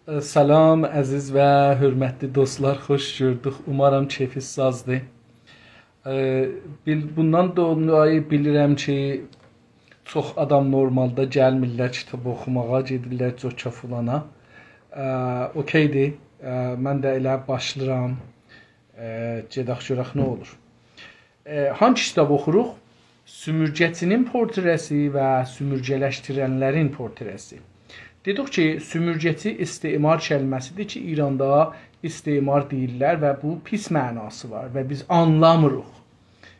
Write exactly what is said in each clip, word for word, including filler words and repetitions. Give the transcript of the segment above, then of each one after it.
سلام، عزیز و حؤرمتلی دوستلار، خوش گؤردوک. اومارام کئفینیز سازدیر. ائ، بیل-، بوندان دولایی بیلیرم کی، چوخ آدام نورمالدا گلمیرلر کیتاب اوخوماغا، گئدیرلر جوکا فلانا. ائ، اوکئیدیر. ائ، من ده ائله باشلاییرام. ائ، گئدک گؤرک نه اولور. ائ، هانگی کیتاب اوخوروق؟ سومورگه‌چی‌نین پورتره‌سی و سومورگه‌لشدیرنلرین پورتره‌سی. دئدیک کی، سومورگه‌چی استعمار کلمه‌سیدیر کی، ایراندا استعمار دئییرلر و بو پیس معناسی وار و بیز آنلامیریق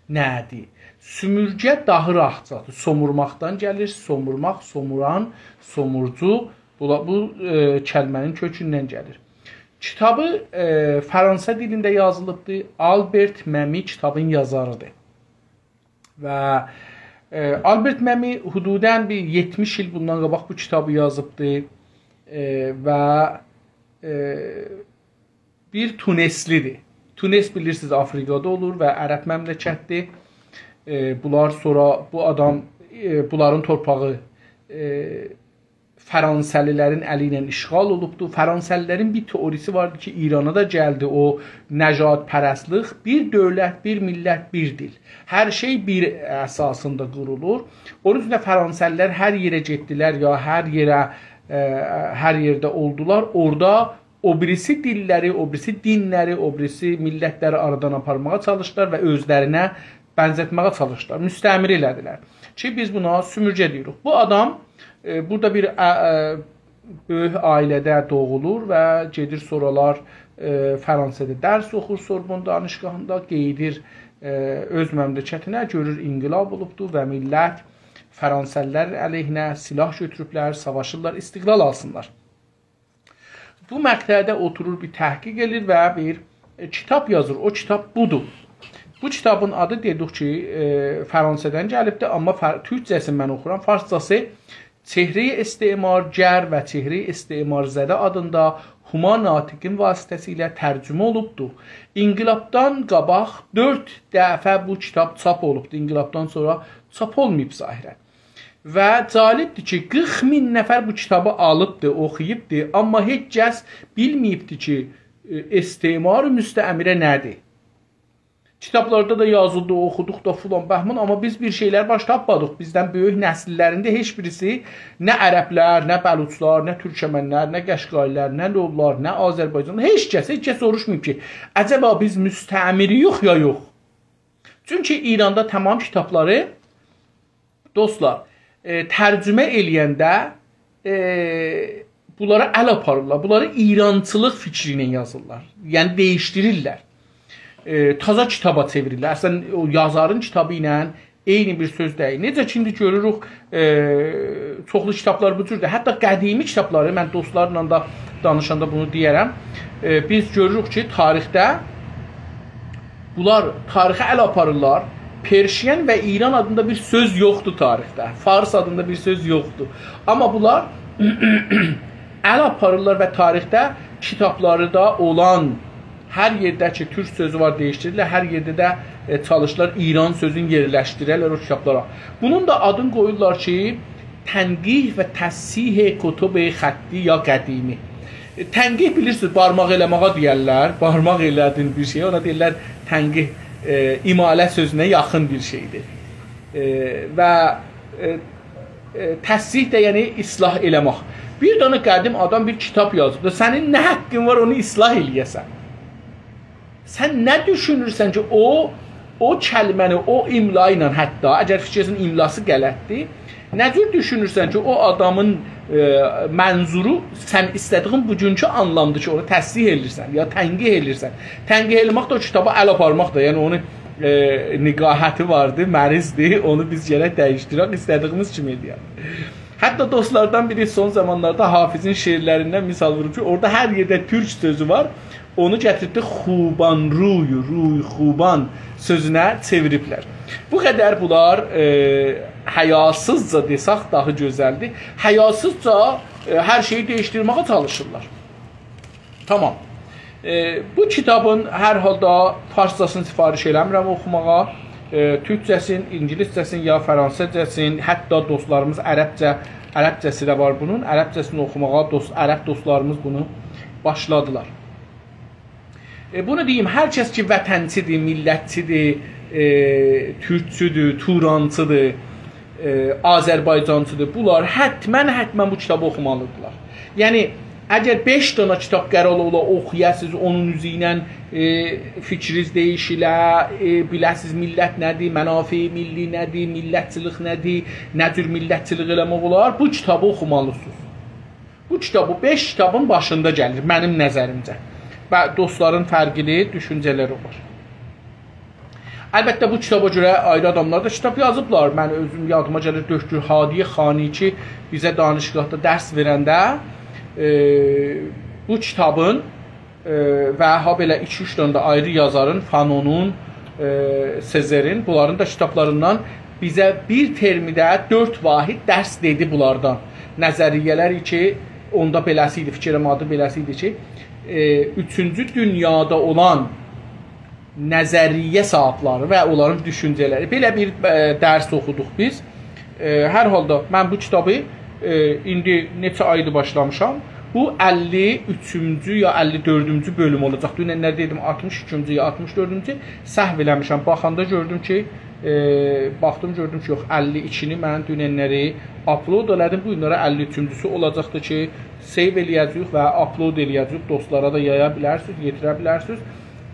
نه‌دیر. سومورگه داها راحتجادیر. سومورماقدان گلیر، سومورماق، سوموران، سومورجو. بو، بو، ائ، کلمه‌نین کؤکوندن گلیر. کیتابی، ائ، فرانسه دیلینده یازیلیبدیر. آلبرت مئمی کیتابین یازاریدیر. و، ائ، آلبرت مئمی حدوداً بیر یئتمیش ایل بوندان قاباق بو کیتابی یازیبدی. ائ، و، ائ، بیر تونسلی‌دیر. تونس، بیلیرسینیز، آفریقادا اولور و عرب مملکتدیر. ائ، بونلار سونرا بو آدام، ائ، بونلارین تورپاغی، ائ، فرانسه‌لی‌لرین الی ایله اشغال اولوبدو. فرانسه‌لی‌لرین بیر تئوریسی واردی کی، ایرانا دا گلدی او نژادپرستلیک. بیر دؤولت، بیر میللت، بیر دیل. هر شئی بیر اساسیندا قورولور. اونون اوچون ده فرانسه‌لی‌لر هر یئره گئتدیلر یا هر یئره، ائ، هر یئرده اولدولار، اورادا او بیریسی دیللری، او بیریسی دینلری، او بیریسی میللتلری آرادان آپارماغا چالیشدیلار و اؤزلرینه بنزتمه‌یه چالیشدیلار. مستعمره ائله‌دیلر کی، بیز بونا سومورگه دئییریک. بو آدام، ائ، بورادا بیر، ا، ا، بؤیوک عائله‌ده دوغولور و گئدیر سونرالار، ائ، فرانسه‌ده درس اوخور سوربن دانشگاهیندا، قئییدیر، ائ، اؤز مملکتینه، گؤرور انقلاب اولوبدور و میللت فرانسه‌لی‌لر علیهینه سلاح گؤتوروبلر، ساواشیرلار، استقلال آلسینلار. بو مقطعده اوتورور، بیر تحقیق ائله‌ییر و بیر، ائ، کیتاب یازیر. او کیتاب بودور. بو کیتابین آدی، دئدیک کی، ائ، فرانسه‌دن گلیبدیر، آمما فر-، تورکجه‌سینی من اوخورام، فارسجاسی «چهرهٔ استعمارگر و چهرهٔ استعمارزده» آدیندا هما ناطقین واسطه‌سیله ترجمه اولوبدور. انقلابدان قاباق دؤرد دفعه بو کیتاب چاپ اولوبدور. انقلابدان سونرا چاپ اولماییب ظاهراً. و جالبدیر کی، قیرخ مین نفر بو کیتابی آلیبدی، اوخویوبدو، آمما هئچ کس بیلمه‌ییبدی کی، ائ، استعمار مستعمره نه‌دیر. کیتابلاردا دا یازیلدی، اوخودوق دا فلان بهمان، آمما بیز بیر شئیلر باش تاپمادیق. بیزدن بؤیوک نسیللرین ده هئچ بیریسی، نه عربلر، نه بلوچلار، نه تورکمنلر، نه قشقایی‌لر، نه لورلار، نه آذربایجانلیلار، هئچ کس، هئچ کس سوروشماییب کی، عجبا بیز مستعمره‌یوخ یا یوخ؟ چونکی ایراندا تمام کیتابلاری، دوستلار، ائ، ترجمه ائله‌ینده، ائ، بونلارا ال آپاریرلار. بونلاری ایرانچیلیق فیکری ایله یازیرلار. یعنی دییشدیریرلر. ائ، تازا کیتابا چئویریرلر. اصلاً او یازارین کیتابی ایله عینی بیر سؤز دئییل. نئجه کی، ایندی گؤروروک، ائ، چوخلو کیتابلار بو جوردور. حتی قدیمی کیتابلاری، من دوستلارلا دا دانیشاندا بونو دئیه‌رم، ائ، بیز گؤروروک کی، تاریخده بونلار تاریخه ال آپاریرلار. پرشین و ایران آدیندا بیر سؤز یوخدور تاریخده. فارس آدیندا بیر سؤز یوخدور. آمما بونلار ال آپاریرلار و تاریخده کیتابلاری دا اولان، هر یئرده کی، تورک سؤزو وار، دییشدیریرلر. هر یئرده ده، ائ، چالیشیرلار ایران سؤزونو یئرلشدیره‌لر او کیتابلارا. بونون دا آدینی قویورلار کی، تنقیح و تصحیح کتب خطی یا قدیمی. ائ، تنقیح، بیلیرسینیز، بارماق ائله‌مه‌یه دئیرلر. بارماق ائله‌دین بیر شئیه، اونا دئییرلر تنقیح، ائ، اماله سؤزونه یاخین بیر شئیدیر. ائ، و، ائ، ائ، تصحیح ده، یعنی اصلاح ائله‌مک. بیر دنه قدیم آدام بیر کیتاب یازیبدی. سنین نه حاققین وار اونو اصلاح ائله‌یه‌سن؟ سن نه دوشونورسن کی، او، او کلمه‌نی، او املا ایله، حتی اگر فیکرین املاسی غلطدیر، نه جور دوشونورسن کی، او آدامین، ائ، منظورو سن ایسته‌دیگین بوگونکو آنلامدیر کی، اونو تصحیح ائله‌ییرسن یا تنقیح ائله‌ییرسن؟ تنقیح ائله‌مک ده او کیتابا ال آپارماق دا، یعنی اونو، ائ، نقاهتی واردی، مریضدیر، اونو بیز گرک دییشدیرک، ایسته‌دیگیمیز کیمی ائله‌یک. حتی دوستلاردان بیری سون زامانلاردا حافظین شعرلریندن مثال ووروب کی، اورادا هر یئرده تورک سؤزو وار، اونو گتیریب ده خوبان روی، روی خوبان سؤزونه چئویریبلر. بو قدر بونلار، ائ، حیاسیزجا دئسک داها گؤزلدیر. حیاسیزجا، ائ، هر شئیی دییشدیرمه‌یه چالیشیرلار. تامام. ائ، بو کیتابین هر حالدا فارسجاسینی سفارش ائله‌میرم اوخوماغا. ائ، تورکجه‌سین، اینگیلیسجه‌سین یا فرانسیزجاسین، حتی دوستلاریمیز عربجه عربجه‌سی ده وار بونون. عربجه‌سینی اوخوماغا دوست، عرب دوستلاریمیز بونو باشلادیلار. ائ، بونو دئییم، هر کس کی، وطنچی‌دیر، میللتچی‌دیر، ائ، تورکچودور، تورانچی‌دیر، ائ، آذربایجانچی‌دیر، بونلار حتماً، حتماً بو کیتابی اوخومالی‌دیرلار. یعنی، اگر بئش دانا کیتاب قرار اولا اوخویاسینیز، اونون اوزو ایله، ائ، فیکرینیز دییشیله، ائ، بیله‌سینیز میللت نه‌دیر، منافع ملی نه‌دیر، میللتچیلیک نه‌دیر، نه جور میللتچیلیک ائله‌مک اولار، بو کیتابی اوخومالی‌سینیز. بو کیتاب، بو بئش کیتابین باشیندا گلیر، منیم نظریمجه. و دوستلارین فرقلی دوشونجه‌لری وار. البته، بو کیتابا گؤره آیری آداملار دا کیتاب یازیبلار. من اؤزوم یادیما گلیر، دکتر هادی خانیکی بیزه دانشگاهدا درس وئرنده، ائ، بو کیتابین، ائ، و هابئله ایکی-اوچ دنه ده آیری یازارین، فانونون، ائ، سزرین، بونلارین دا کیتابلاریندان بیزه بیر ترمیده دؤرد واحد درس دئدی بونلاردان. نظریه‌لر کی، اوندا بئله‌سی ایدی، فیکریم آدی بئله‌سی ایدی کی، ائ، اوچونجو دونیادا اولان نظریه صاحیبلری و اونلارین دوشونجه‌لری. بئله بیر، ائ، درس اوخودوق بیز. ائ، هر حالدا من بو کیتابی، ائ، ایندی نئچه آیدیر باشلامیشام. بو اللی اوچونجو یا اللی دؤردونجو بؤلوم اولاجاق. دوننلری دئدیم آلتمیش اوچونجو یا آلتمیش دؤردونجو. سهو ائله‌میشم. باخاندا گؤردوم کی، ائ، باخدیم، گؤردوم کی، یوخ، اللی ایکینی من دوننلری آپلود ائله‌دیم. بو گونلری اللی اوچونجوسو اولاجاقدیر کی، سیو ائله‌یه‌جه‌ییک و آپلود ائله‌یه‌جه‌ییک. دوستلارا دا یایا بیلرسینیز، یئتیره بیلرسینیز.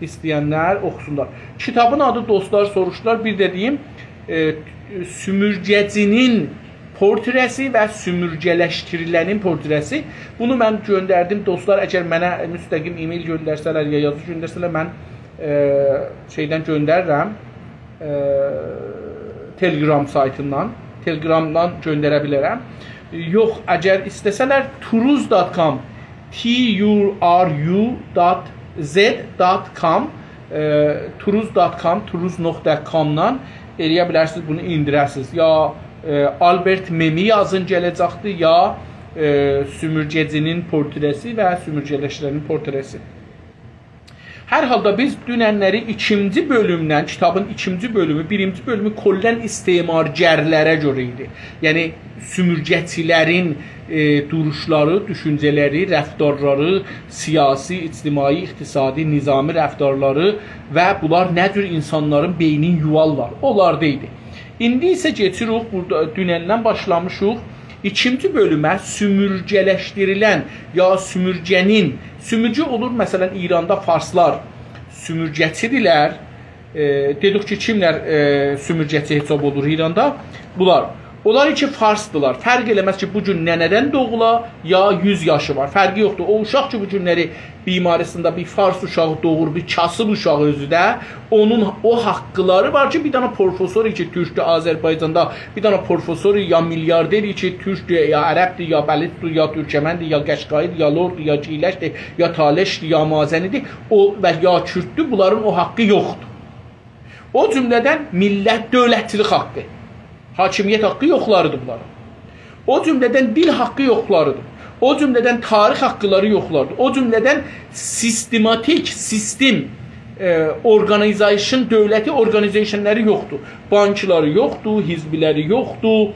ایسته‌ینلر اوخوسونلار. کیتابین آدی، دوستلار سوروشدولار، بیر ده دئییم، ائ، سومورگه‌جی‌نین پورتره‌سی و سومورگه‌لشدیریله‌نین پورتره‌سی. بونو من گؤندردیم. دوستلار، اگر منه مستقیم ایمیل گؤندرسه‌لر یا یازی گؤندرسه‌لر، من، ائ، شئیدن گؤندررم. ائ، تلگرام سایتیندان، تلگرامدان گؤندره بیلرم. یوخ، اگر ایسته‌سه‌لر، turuz dot com، T U R U dot Z dot com، ائ، turuz dot com، turuz نقطه com-دان ائله‌یه بیلرسینیز، بونو ایندیره‌سینیز. یا، ائ، آلبرت مئمی یازین، گله‌جکدیر، یا، ائ، سومورگه‌جی‌نین پورتره‌سی و سومورگه‌لشدیریله‌نین پورتره‌سی. هر حالدا بیز دوننلری ایکینجی بؤلومدن، کیتابین ایکینجی بؤلومو، بیرینجی بؤلومو کلاً استعمارگرلره گؤره ایدی. یعنی، سومورگه‌چیلرین، ائ، دوروشلاری، دوشونجه‌لری، رفتارلاری، سیاسی، اجتماعی، اقتصادی، نظامی رفتارلاری و بونلار نه جور اینسانلارین بئینینی یووارلار. اونلاردا ایدی. ایندی ایسه کئچیریک، بورادا دونندن باشلامیشیق. ایکینجی بؤلومه سومورگه‌لشدیریلن یا سومورگه‌نین، سومورگه اولور، مثلاً، ایراندا فارسلار سومورگه‌چی‌دیرلر. ائ، دئدیک کی، کیملر، ائ، سومورگه‌چی حساب اولور ایراندا؟ بونلار. اونلار کی، فارسدیلار. فرق ائله‌مز کی، بو گون ننه‌دن دوغولا، یا یوز یاشی وار. فرقی یوخدور. او اوشاق کی، بو گونلری بیمارستاندا بیر فارس اوشاغی دوغور، بیر کاسیب اوشاغی اؤزو ده، اونون او حاقلاری وار کی، بیر دنه پروفسور کی، تورکدور آذربایجاندا، بیر دنه پروفسور یا میلیاردر کی، تورکدور، یا عربدیر، یا بلوچدور، یا تورکمندیر، یا قشقایی‌دیر، یا لوردور، یا گیلکدیر، یا تالشدیر، یا مازنی‌دیر، او و یا کورددور، بونلارین او حاقی یوخدور. او جمله‌دن میللت، دؤولتچیلیک حاقی، حاکمیت حاقی یوخلاریدیر بونلارین. او جمله‌دن دیل حاقی یوخلاریدیر. او جمله‌دن تاریخ حاقلاری یوخلاریدیر. او جمله‌دن سیستماتیک، سیستم، ائ، اورگانیزاسیون، دؤولتی اورگانیزاسیونلاری یوخدور. بانکلاری یوخدور، حزبلری یوخدور.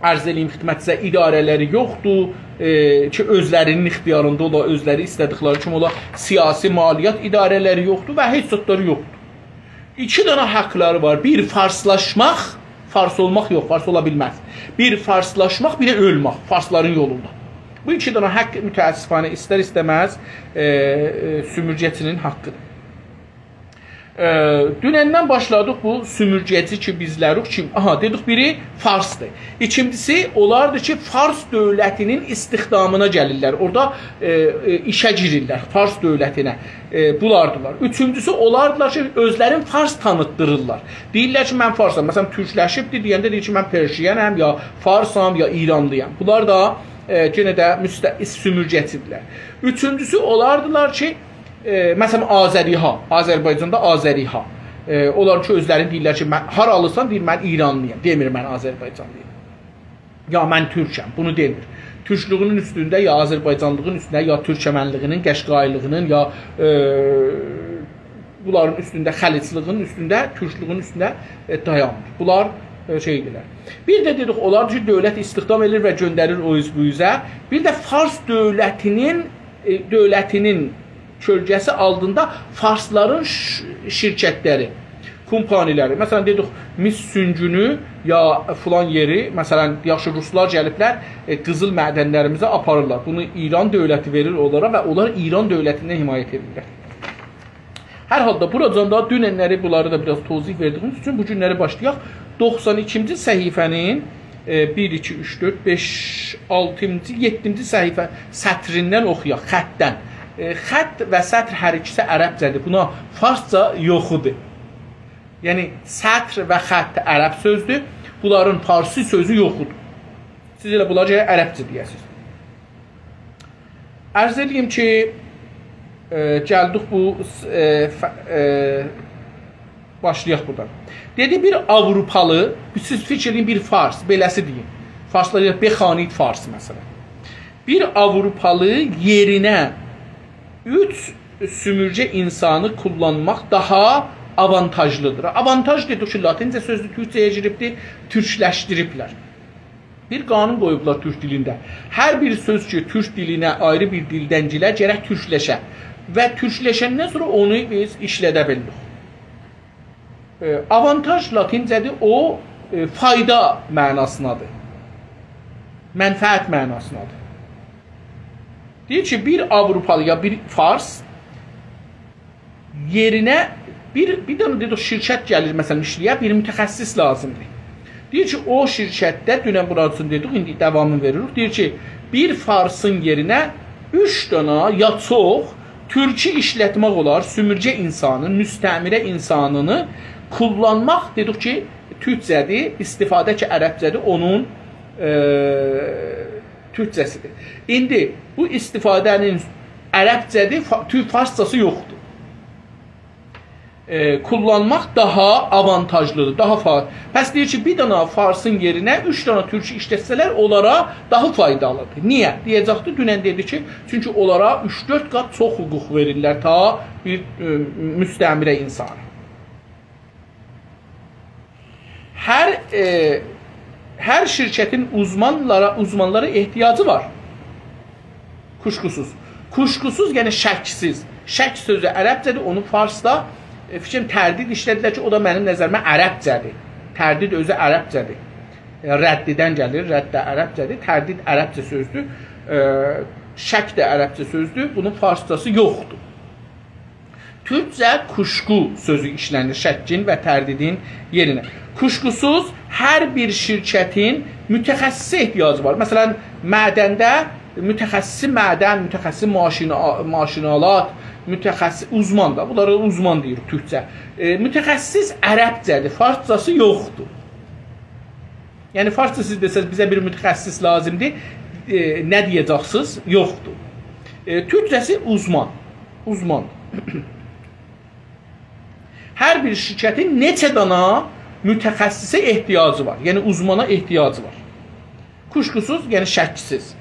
عرض ائله‌ییم خدمتینیزه، اداره‌لری یوخدور، ائ، کی، اؤزلرینین اختیاریندا اولا، اؤزلری ایسته‌دیکلری کیمی اولا، سیاسی، مالیات اداره‌لری یوخدور و هئچ زادلاری یوخدور. ایکی دنه حاقلاری وار. بیر، فارسلاشماق، فارس اولماق یوخ، فارس اولا بیلمز. بیر، فارسلاشماق، بیر ده اؤلمک، فارسلارین یولوندا. بو ایکی دنه حاق، متأسفانه، ایستر-ایسته‌مز، ائ، ائ، سومورگه‌چی‌نین حاقیدیر. ائ، دونندن باشلادیق بو سومورگه‌چی کی، بیزلروخ کیم؟ آها، دئدیک بیری فارسدیر. ایکینجیسی، اولاردیر کی، فارس دؤولتینین استخدامینا گلیرلر. اورادا، ائ، ائ، ایشه گیریرلر فارس دؤولتینه. ائ، بولاردیلار. اوچونجوسو، اولاردیلار کی، اؤزلرین فارس تانیتدیریرلار. دئییرلر کی، من فارسام. مثلاً، تورکلشیبدیر، دئینده دئییر کی، من پرشیه‌نم، یا فارسام، یا ایرانلی‌یام. بونلار دا، ائ، یئنه ده مست-، سومورگه‌چی‌دیرلر. اوچونجوسو، اولاردیلار کی، ائ، مثلاً، آذری‌ها، آذربایجاندا آذری‌ها. ائ، اونلار کی، اؤزلرینی دئییرلر کی، من، هارالیسان، دئییر، من ایرانلی‌یام، دئمیر، من آذربایجانلی‌یام. یا من تورکم، بونو دئمیر. تورکلویونون اوستونده، یا آذربایجانلیغین اوستونده، یا تورکمنلیگینین، قشقایلیغینین، یا، ائ، بونلارین اوستونده، خلیجلیغین اوستونده، تورکلویون اوستونده، ائ، دایانمیر. بونلار ائ، شئی ائدیرلر. بیر ده دئدیک، اونلار کی، دؤولت استخدام ائدیر و گؤندریر او اوز بو اوزه. بیر ده فارس دؤولتینین، ائ، دؤولتینین کؤلگه‌سی آلتیندا فارسلارین ش-، شرکتلری، کمپانی‌لری. مثلا، دئدیک، مس سونگونو یا فلان یئری، مثلا، یاخشی، روسلار گلیبلر، ائ، قیزیل معدنلریمیزی آپاریرلار. بونو ایران دؤولتی وئریر اونلارا و اونلار ایران دؤولتیندن حمایت ائدیرلر. هر حالدا، بوراجان دا دوننلری بونلاری دا بیر آز توضیح وئردیییمیز اوچون بو گونلری باشلایاق. دوخسان ایکینجی صفحه‌نین، ائ، بیر، ایکی، اوچ، دؤرد، بئش، آلتینجی، یئددینجی صفحه سطریندن اوخویاق، خطدن. ائ، خط و سطر هر ایکیسی عربجه‌دیر. بونا فارسجا یوخودور. یعنی، سطر و خط عرب سؤزدور. بونلارین فارسی سؤزو یوخودور. سیز ائله بونلارا گرک عربجه دئیه‌سینیز. عرض ائدییم کی، ائ، گلدیک بو، ائ، ف-، ائ، باشلایاق بورادان. دئدی، بیر آوروپالی، سیز فیکیر ائدین، بیر فارس، بئله‌سی دئیین. فارسلار دئییر، بخوانید فارس، مثلا. بیر آوروپالی یئرینه اوچ سومورگه اینسانی کوللانماق داها آوانتاژلیدیر. آوانتاژ دئدیک کی، لاتینجه سؤزدور، تورکجه‌یه گیریبدیر، تورکلشدیریبلر. بیر قانون قویوبلار تورک دیلینده. هر بیر سؤز کی، تورک دیلینه آیری بیر دیلدن گیره، گرک تورکلشه. و تورکلشندن سونرا اونو بیز ایشلده بیلیریک. ائ، آوانتاژ لاتینجه‌دیر، او، ائ، فایدا معناسیندادیر. منفعت معناسیندادیر. دئییر کی، بیر آوروپالی یا بیر فارس یئرینه بیر، بیر دنه، دئدیک، شرکت گلیر، مثلا، ایشله‌یه، بیر متخصص لازیمدیر. دئییر کی، او شرکتده، دونن بوراسینی دئدیک، ایندی داوامینی وئریریک. دئییر کی، بیر فارسین یئرینه اوچ دنه یا چوخ تورکی ایشلتمک اولار، سومورگه اینسانی، مستعمره اینسانینی کوللانماق، دئدیک کی، تورکجه‌دیر، استفاده کی، عربجه‌دیر، اونون، ائ، تورکجه‌سیدیر. ایندی بو استفاده‌نین عربجه‌دیر، فا-، تور-، فارسجاسی یوخدور. ائ، کوللانماق داها آوانتاژلیدیر، داها فا-، پس دئییر کی، بیر دنه فارسین یئرینه اوچ دنه تورکی ایشلتسه‌لر، اونلارا داها فایدالیدیر. نییه؟ دئیه‌جکدی، دونن دئدی کی، چونکی اونلارا اوچ-دؤرد قات چوخ حقوق وئریرلر تا بیر، ائ، مستعمره اینسانا. هر، ائ، هر شرکتین اوزمانلارا، اوزمانلارا احتیاجی وار. کوشکوسوز. کوشکوسوز، یعنی شکسیز. شک سؤزو عربجه‌دیر، اونو فارسدا، ائ، فیکریم تردید ایشله‌دیلر کی، او دا منیم نظریمه عربجه‌دیر. تردید اؤزو عربجه‌دیر. ائ، رددن گلیر، رد ده عربجه‌دیر. تردید عربجه سؤزدور. ائ، شک ده عربجه سؤزدور. بونون فارسجاسی یوخدور. تورکجه کوشکو سؤزو ایشله‌نیر شکین و تردیدین یئرینه. کوشکوسوز هر بیر شرکتین متخصصه احتیاجی وار. مثلا، معدنده متخصص معدن، متخصص ماشین، ماشین‌آلات، متخصص اوزمان دا. بونلارا اوزمان دئییر تورکجه. ائ، متخصص عربجه‌دیر، فارسجاسی یوخدور. یعنی، فارسجا سیز دئسز، «بیزه بیر متخصص لازیمدیر»، ائ، نه دئیه‌جکسینیز؟ یوخدور. ائ، تورکجه‌سی اوزمان. اوزمان. هر بیر شرکتین نئچه دانا متخصصه احتیاجی وار. یعنی، اوزمانا احتیاجی وار. کوشکوسوز، یعنی شکسیز.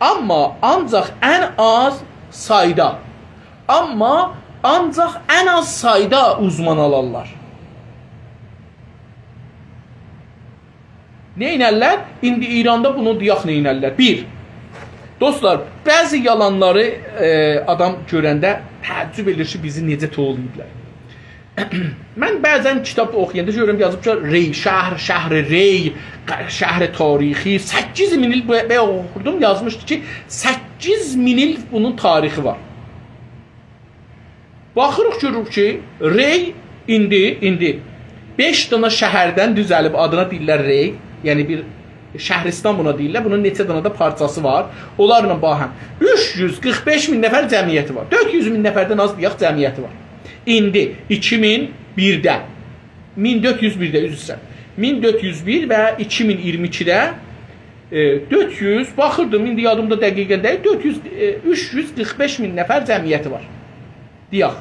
آمما آنجاق ان آز سایدا، آمما آنجاق ان آز سایدا اوزمان آلارلار. نئینرلر؟ ایندی ایراندا بونو دئیک نئینرلر. بیر، دوستلار، بعضی یالانلاری، ائ، آدام گؤرنده تعجب ائدیر کی، بیزی نئجه توولاییبلار. من بعضا کیتاب اوخویاندا گؤرورم، یازیب کی، ری، شهر، شهر ری، ق-، شهر تاریخی، سککیز مین ایل بو-، بایاق اوخوردوم، یازمیشدی کی، سککیز مین ایل بونون تاریخی وار. باخیریق، گؤروروک کی، ری ایندی، ایندی بئش دانا شهردن دوزلیب، آدینا دئییرلر ری، یعنی بیر شهرستان بونا دئییرلر، بونون نئچه دانا دا پارچاسی وار، اونلارلا باهم. اوچ یوز قیرخ بئش مین نفر جمعیتی وار، دؤرد یوز مین نفردن آز دئیک جمعیتی وار. ایندی ایکی مین بیرده، مین دؤرد یوز بیرده، عذر ایسته‌ییرم، مین دؤرد یوز بیر و ایکی مین اییرمی ایکیده، ائ، دؤرد یوز، باخیردیم، ایندی یادیمدا دقیقا دئییل، دؤرد یوز، ائ، اوچ یوز قیرخ بئش مین نفر جمعیتی وار. دئیک.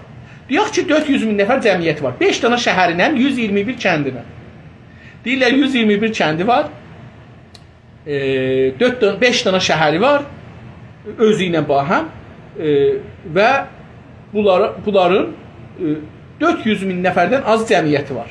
دئیک کی، دؤرد یوز مین نفر جمعیتی وار. بئش دانا شهرینن، یوز اییرمی بیر کندینن. دئییرلر، یوز اییرمی بیر کندی وار. ائ، دؤرد دانا، بئش دانا شهری وار. اؤزو ایله باهم. ائ، و بونلاری، بونلارین، ائ، دؤرد یوز مین نفردن آز جمعیتی وار.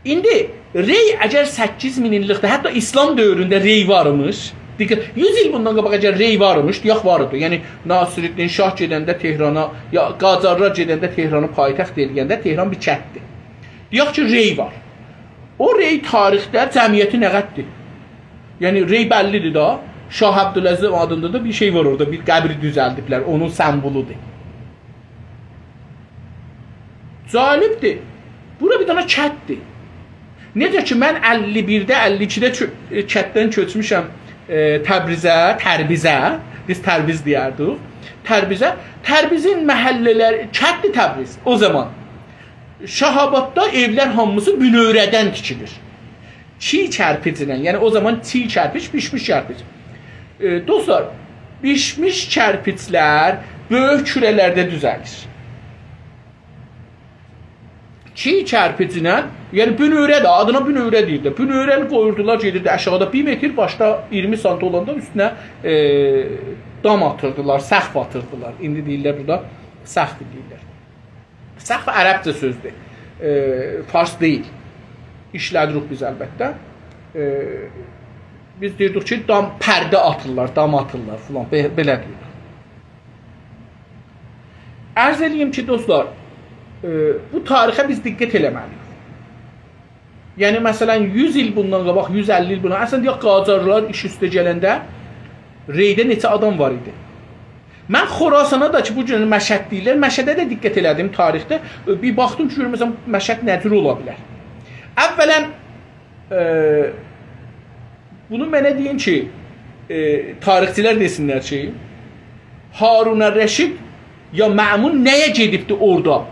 ایندی ری اگر سککیز مین ایللیکده، حتی ایسلام دؤورونده ری وارمیش. دقت، یوز ایل بوندان قاباق اگر ری وارمیش، دئیک وار ایدی. یعنی ناصرالدین شاه گئدنده تهرانا، یا قاجارلار گئدنده تهرانی پایتخت ائله‌ینده تهران بیر کتدیر. دئیک کی، ری وار. او ری تاریخده جمعیتی نه قدردیر؟ یعنی ری بللیدیر دا. شاه عبدالعظیم آدیندا دا بیر شئی وار اورادا، بیر قبر دوزلدیبلر، اونون سمبولودور. جالبدیر. بورا بیر دنه کتدیر. نئجه کی، من اللی بیرده، اللی ایکیده کؤ-، ائ، کتدن کؤچموشم، ائ، تبریزه، تربیزه. بیز تربیز دئیردیک. تربیزه. تربیزین محله‌لری، کتدیر تبریز او زامان. شاه‌آباددا ائولر هامیسی بونؤوره‌دن تیکیلیر. چیی کرپیجله، یعنی او زامان چیی کرپیج، بیشمیش کرپیج. ائ، دوستلار، بیشمیش کرپیجلر بؤیوک کوره‌لرده دوزه‌لیر. چیی کرپیجله، یعنی بونؤوره ده، آدینا بونؤوره دئییرلر. بونؤوره‌نی قویوردولار، گئدیردی آشاغیدا بیر متر، باشدا اییرمی سانت اولاندا اوستونه، ائ، دام آتیردیلار، سقف آتیردیلار. ایندی دئییرلر بورادا سقف دئییرلر. سقف عربجه سؤزدور. ائ، فارس دئییل. ایشله‌دیریک بیز البته. ائ، بیز دئییردیک کی، دام، پرده آتیرلار، دام آتیرلار فلان. بئ-، بئله دئییردیک. عرض ائله‌ییم کی، دوستلار، ائ، بو تاریخه بیز دقت ائله‌مه‌لی‌ییک. یعنی، مثلا، یوز ایل بوندان قاباق، یوز اللی ایل بوندان، اصلینده، یا قاجارلار ایش اوسته گلنده ری‌ده نئچه آدام وار ایدی؟ من خراسانا دا کی، بو گون مشهد دئییرلر، مشهده ده دقت ائله‌دیم تاریخده. بیر باخدیم کی، گؤروم، مثلا، مشهد نه جور اولا بیلر؟ اولا، ائ، بونو منه دئیین کی، ائ، تاریخچیلر دئسینلر کی، هارون الرشید یا مأمون نه‌یه گئدیبدی اورادا؟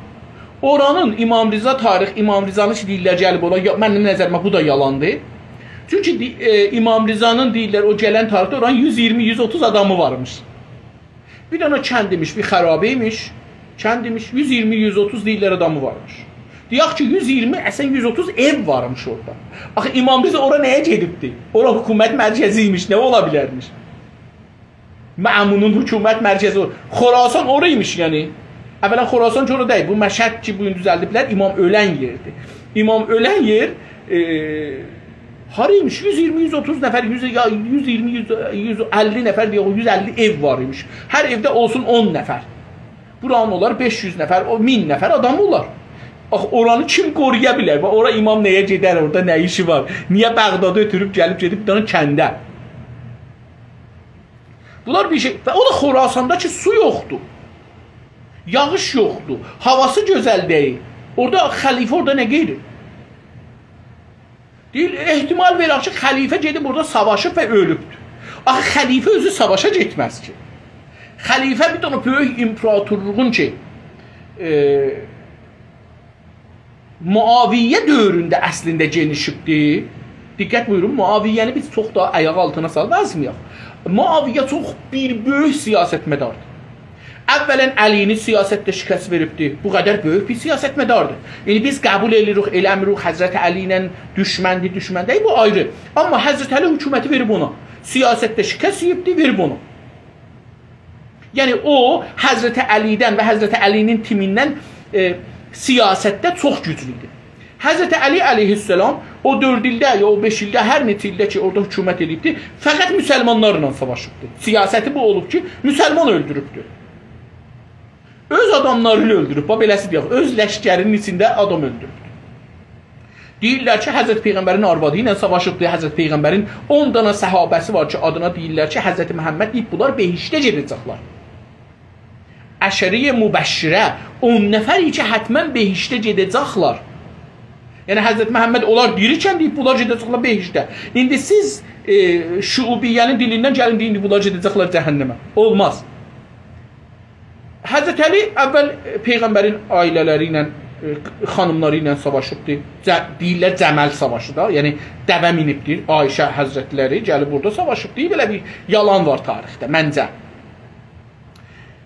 اورانین امام رضا تاریخ، امام رضانی کی دئییرلر گلیب اورا، یا، منیم نظریمه بو دا یالاندیر. چونکی دی-، ائ، امام رضانین دئییرلر او گلن تاریخده اورانین یوز اییرمی، یوز اوتوز آدامی وارمیش. بیر دنه کند ایمیش، بیر خرابه ایمیش، کند ایمیش، یوز اییرمی، یوز اوتوز دئییرلر آدامی وارمیش. دئیک کی، یوز اییرمی، اصلینده یوز اوتوز ائو وارمیش اورادا. آخی امام رضا اورا نه‌یه گئدیبدی؟ اورا حکومت مرکزی ایمیش، نه اولا بیلرمیش؟ مأمونون حکومت مرکزی او. خراسان اورایمیش، یعنی. اولا خراسان کی اورا دئییل. بو مشهد کی بو گون دوزلدیبلر، امام اؤلن یئردیر. امام اؤلن یئر، ائ، هارایمیش؟ یوز اییرمی، یوز اوتوز نفر، یوز، یا یوز اییرمی، یوز، یوز اللی نفر دئیک، او یوز اللی ائو وار ایمیش. هر ائوده اولسون اون نفر. بورانین اولار بئش یوز نفر، او مین نفر آدام اولار. آخی اورانی کیم قورویا بیلر؟ باخ، اورا امام نه‌یه گئدر، اورادا نه ایشی وار؟ نییه بغدادی اؤتوروب گلیب گئدیب بیر دنه کنده؟ بونلار بیر شئی. و او دا خراساندا کی سو یوخدور. یاغیش یوخدور. هاواسی گؤزل دئییل. اورادا خلیفه اورادا نه قئییریر؟ دئییر، احتمال وئرک کی، خلیفه گئدیب اورادا ساواشیب و اؤلوبدور. آخی خلیفه اؤزو ساواشا گئتمز کی. خلیفه بیر دنه بؤیوک امپراتورلوغون کی، ائ، معاویه دؤورونده اصلینده گئنیشیبدی. دقت بویورون، معاویه‌نی بیز چوخ دا آیاق آلتینا سالیب ازمه‌یک. معاویه چوخ بیر بؤیوک سیاستمداردیر. اولا علی‌نی سیاستده شکست وئریبدی. بو قدر بؤیوک بیر سیاستمداردیر. ایندی بیز قبول ائدیریک، ائله‌میریک، حضرت علی ایله دوشمندیر، دوشمن دئییل، بو آیری. آمما حضرت علی حکومتی وئریب اونا. سیاستده شکست یئییبدی، وئریب اونا. یعنی او، حضرت علی‌دن و حضرت علی‌نین تیمیندن، ائ، سیاستده چوخ گوجلو ایدی. حضرت علی علیه‌السلام او دؤرد ایلده، یا او بئش ایلده، هر نئچه ایلده کی اورادا حکومت ائدیبدی، فقط مسلمانلارلا ساواشیبدی. سیاستی بو اولوب کی، مسلمان اؤلدوروبدو. اؤز آداملارینی اؤلدوروب، باخ، بئله‌سی دئیک، اؤز لشکری‌نین ایچینده آدام اؤلدوروبدو. دئییرلر کی، حضرت پیغمبرین آروادی ایله ساواشیبدی، حضرت پیغمبرین اون دانا صحابه‌سی وار کی، آدینا دئییرلر کی، حضرت محمد دئییب، بونلار بهشته گئده‌جکلر. عشره‌ی مبشره، اون نفر کی، حتما بهشته گئده‌جکلر. یعنی، حضرت محمد اونلار دیری‌کن دئییب، بونلار گئده‌جکلر بهشته. ایندی سیز، ائ، شعوبیه‌نین دیلیندن گلین دئیین، بونلار گئده‌جکلر جهنمه. اولماز. حضرت علی اول، ائ، پیغمبرین عائله‌لری ایله، ائ، خانیملاری ایله ساواشیبدی. ج-، دئییرلر جمل ساواشی دا، یعنی دوه مینیبدیر. عایشه حضرتلری گلیب بورادا ساواشیب. دئییب، بئله بیر یالان وار تاریخده، منجه.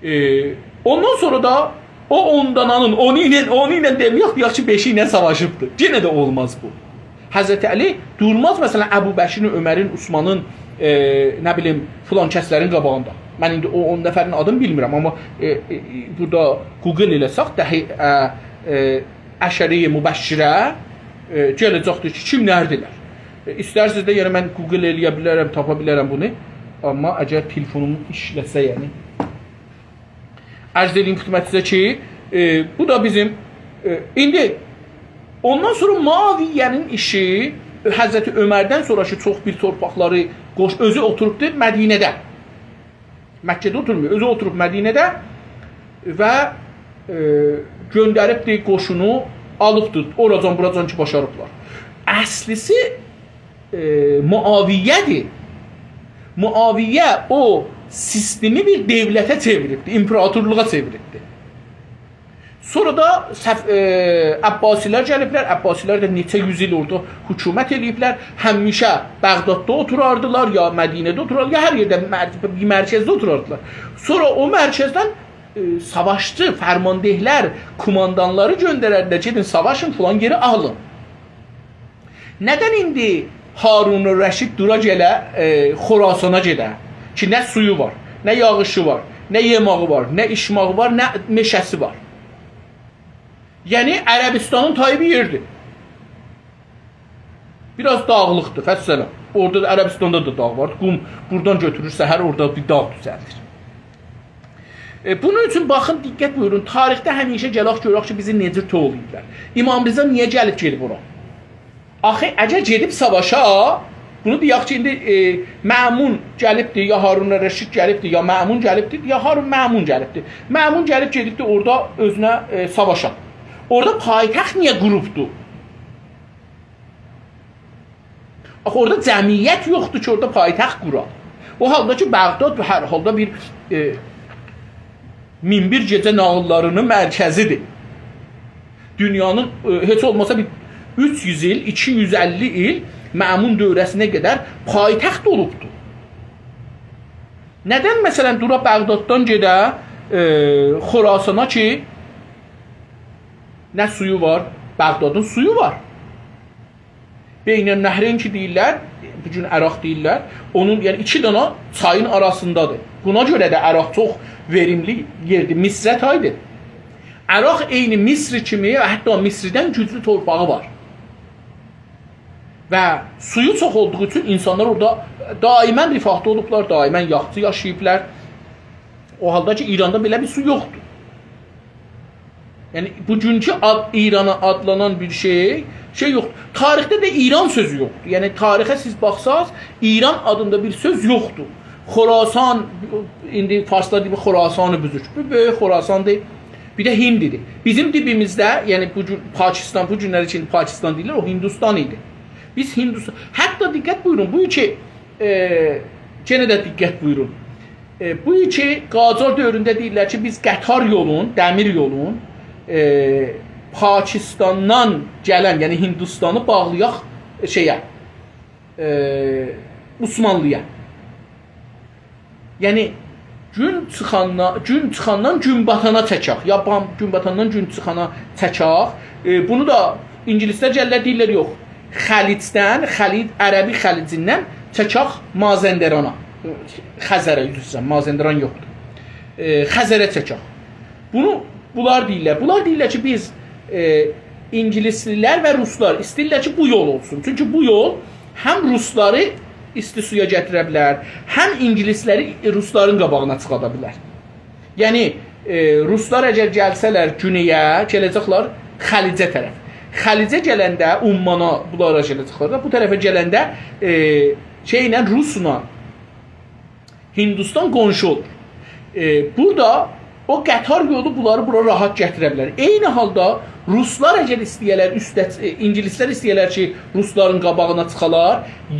ائ، اوندان سونرا دا او اون دانانین، اونو ایله، اونو ایله دئمه‌یک، دئیک کی، بئشی ایله ساواشیبدیر. یئنه ده اولماز بو. حضرت علی دورماز، مثلا، ابوبکرین، عمرین، عثمانین، ائ، نه بیلیم، فلان کسلرین قاباغیندا. من ایندی او اون نفرین آدینی بیلمیرم، آمما، ائ، ائ، بورادا گوگل ائله‌سک، دهی، ائ، ائ، عشره‌ی مبشره، ائ، گله‌جکدیر کی، کیملردیلر؟ ائ، ایسترسینیز ده، یعنی، من گوگل ائله‌یه بیلرم، تاپا بیلرم بونو. آمما اگر تلفونوم ایشله‌سه، یعنی. عرض ائدیم خدمتینیزه کی، ائ، بو دا بیزیم، ائ، ایندی اوندان سونرا معاویه‌نین ایشی، حضرت عمردن سونرا کی، چوخ بیر تورپاقلاری قوش، اؤزو اوتوروبدو مدینه‌ده. مکه‌ده اوتورمویور، اؤزو اوتوروب مدینه‌ده و، ائ، گؤندریبدی قوشونو، آلیبدی اوراجان، بوراجان کی، باشاریبلار. اصلیسی، ائ، معاویه‌دیر. معاویه او سیستمی بیر دؤولته چئویریبدی، ایمپراتورلوغا چئویریبدی. سونرا دا صف-، ائ، عباسی‌لر گلیبلر. عباسی‌لر ده نئچه یوز ایل اورادا حکومت ائله‌ییبلر. همیشه بغداددا اوتوراردیلار، یا مدینه‌ده اوتوراردیلار، یا هر یئرده مر-، بیر مرکزده اوتوراردیلار. سونرا او مرکزدن، ائ، ساواشچی، فرمانده‌لر، کوماندانلاری گؤندرردیلر، «گئدین، ساواشین، فلان یئری آلین.» ندن ایندی هارون رشید دورا گله، ائ، خراسانا گئده کی، نه سویو وار، نه یاغیشی وار، نه یئماغی وار، نه ایچماغی وار، نه مئشه‌سی وار؟ یعنی، عربستانین تایی بیر یئردیر. بیر آز داغلیقدیر، والسلام. اورادا دا، عربستاندا دا داغ وار. قم بورادان گؤتورور، سحر اورادا بیر داغ دوزلدیر. ائ، بونون اوچون باخین، دقت بویورون، تاریخده همیشه گلک گؤرک کی، بیزی نئجه توولاییبلار. امام رضا نییه گلیب گئدیب اورا؟ آخی، اگر گئدیب ساواشا، بونو دئیک کی، ایندی، ائ، مأمون گلیبدی، یا هارون رشید گلیبدی، یا مأمون گلیبدی، یا هارون مأمون گلیبدی. مأمون گلیب گئدیبدی اورادا اؤزونه، ائ، ساواشا. اورادا پایتخت نییه قوروبدو؟ آخی اورادا جمعیت یوخدور کی، اورادا پایتخت قورا. او حالدا کی، بغداد هر حالدا بیر، ائ، مین بیر گئجه ناغیللارینین مرکزیدیر. دونیانین، ائ، هئچ اولماسا بیر اوچ یوز ایل، ایکی یوز اللی ایل مأمون دوره‌سینه قدر پایتخت اولوبدور. ندن، مثلا، دورا بغداددان گئده، ائ، خراسانا کی، نه سویو وار؟ بغدادین سویو وار. بین النهرین کی دئییرلر، بو گون عراق دئییرلر، اونون، یعنی، ایکی دانا چایین آراسیندادیر. بونا گؤره ده عراق چوخ وئریملی یئردیر، مصره تایدیر. عراق عینی مصر کیمی، حتی مصردن گوجلو تورپاغی وار. و سویو چوخ اولدوغو اوچون اینسانلار اورادا دائما رفاهدا اولوبلار، دائما یاخشی یاشاییبلار. او حالدا کی، ایراندا بئله بیر سو یوخدور. یعنی، بوگونکو آد، ایرانا آدلانان بیر شئی، شئی یوخدور. تاریخده ده ایران سؤزو یوخدور. یعنی، تاریخه سیز باخساز، ایران آدیندا بیر سؤز یوخدور. خراسان، ایندی فارسلار دئییر، خراسان بزرگ. بو بؤیوک خراساندیر. بیر ده هند ایدی. بیزیم دیبیمیزده، یعنی بو گون پاکستان، بو گونلر اوچون پاکستان دئییرلر، او هندوستان ایدی. بیز هندوستان، حتی دقت بویورون، بو کی، ائ، یئنه ده دقت بویورون. ائ، بو کی، قاجار دؤورونده دئییرلر کی، بیز قطار یولون، دمیر یولون، ائ، پاکستاندان گلن، یعنی هندوستانی باغلایاق شئیه، ائ، عثمانلی‌یا. یعنی، گون چیخاندان، گون چیخاندان گون باتانا چکک. یا بام-، گون باتاندان گون چیخانا چکک. ائ، بونو دا اینگیلیسلر گلیرلر، دئییرلر، یوخ. خلیجدن، خلیج، عربی خلیجیندن چکک مازندرانا. خزره، عذر ایسته‌ییرم، مازندران یوخدور. ائ، خزره چکک. بونو بونلار دئییرلر. بونلار دئییرلر کی، بیز، ائ، اینگیلیسلی‌لر و روسلار ایسته‌ییرلر کی، بو یول اولسون. چونکی بو یول هم روسلاری ایستی سویا گتیره بیلر، هم اینگیلیسلری، ائ، روسلارین قاباغینا چیخادا بیلر. یعنی، ائ، روسلار اگر گلسه‌لر گونئیه، گله‌جکلر خلیجه طرف. خلیجه گلنده، عمانا بونلارا گله‌جکلر ده، بو طرفه گلنده، ائ، شئیله، روسلا هندوستان قونشو اولور. ائ، بورادا او قطار یولو بونلاری بورا راحت گتیره بیلر. عینی حالدا روسلار اگر ایسته‌یه‌لر، اوسته، ائ، اینگیلیسلر ایسته‌یه‌لر کی، روسلارین قاباغینا چیخالار،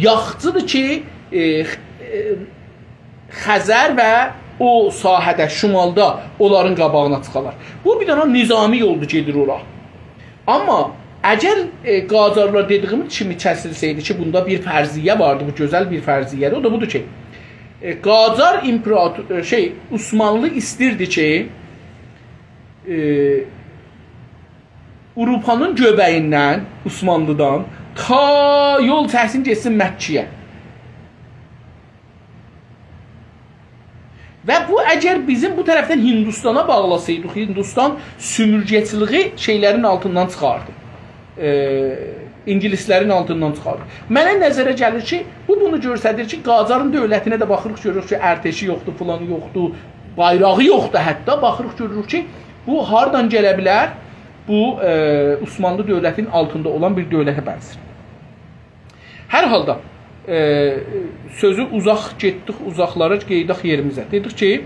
یاخشیدیر کی، ائ، ائ، خزر و او ساحه‌ده، شمالدا اونلارین قاباغینا چیخالار. بو بیر دنه نظامی یولدور، گئدیر اورا. آمما اگر، ائ، قاجارلار دئدیگیم کیمی کسیلسه‌یدی کی، بوندا بیر فرضیه واردی، بو گؤزل بیر فرضیه‌دیر. او دا بودور کی، ائ، قاجار ایمپراتور، ائ، شئی، عثمانلی ایستیردی کی، ائ، آوروپانین گؤبه‌ییندن، عثمانلیدان تا یول چکسین گئتسین مکه‌یه. و بو، اگر بیزیم بو طرفدن هندوستانا باغلاسایدیق، هندوستان سومورگه‌چیلیگی شئیلرین آلتیندان چیخاردی. ائ، اینگیلیسلرین آلتیندان چیخاردیر. منه نظره گلیر کی، بو بونو گؤستریر کی، قاجارین دؤولتینه ده باخیریق، گؤروروک کی، ارتشی یوخدور، فلانی یوخدور، بایراغی یوخدور حتی. باخیریق، گؤروروک کی، بو هاردان گله بیلر؟ بو، ائ، عثمانلی دؤولتینین آلتیندا اولان بیر دؤولته بنزیر. هر حالدا، ائ، سؤزو اوزاق گئتدیک، اوزاقلارا، قئییداق یئریمیزه. دئدیک کی،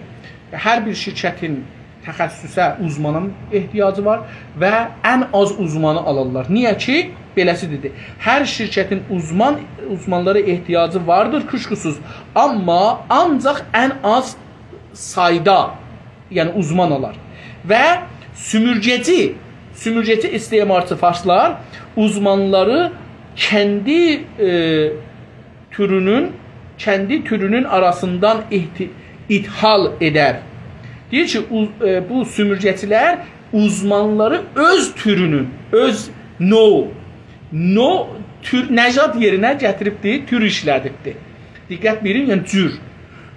هر بیر شرکتین تخصصه، اوزمانا احتیاجی وار و ان آز اوزمانی آلارلار. نییه کی، بئله‌سی دئدی. هر شرکتین اوزمان، اوزمانلارا احتیاجی واردیر، کوشکوسوز. آمما آنجاق ان آز سایدا، یعنی اوزمان آلار. و سومورگه‌چی، سومورگه‌چی استعمارچی فارسلار اوزمانلاری کندی، ائ، تورونون، کندی تورونون آراسیندان احتی-، اثحال ائدر. دئییر کی، او-، ائ، بو سومورگه‌چیلر اوزمانلاری اؤز تورونون، اؤز نوع، نوع، تور، نژاد یئرینه گتیریبدی، تور ایشله‌دیبدی. دقت وئرین، یعنی جور.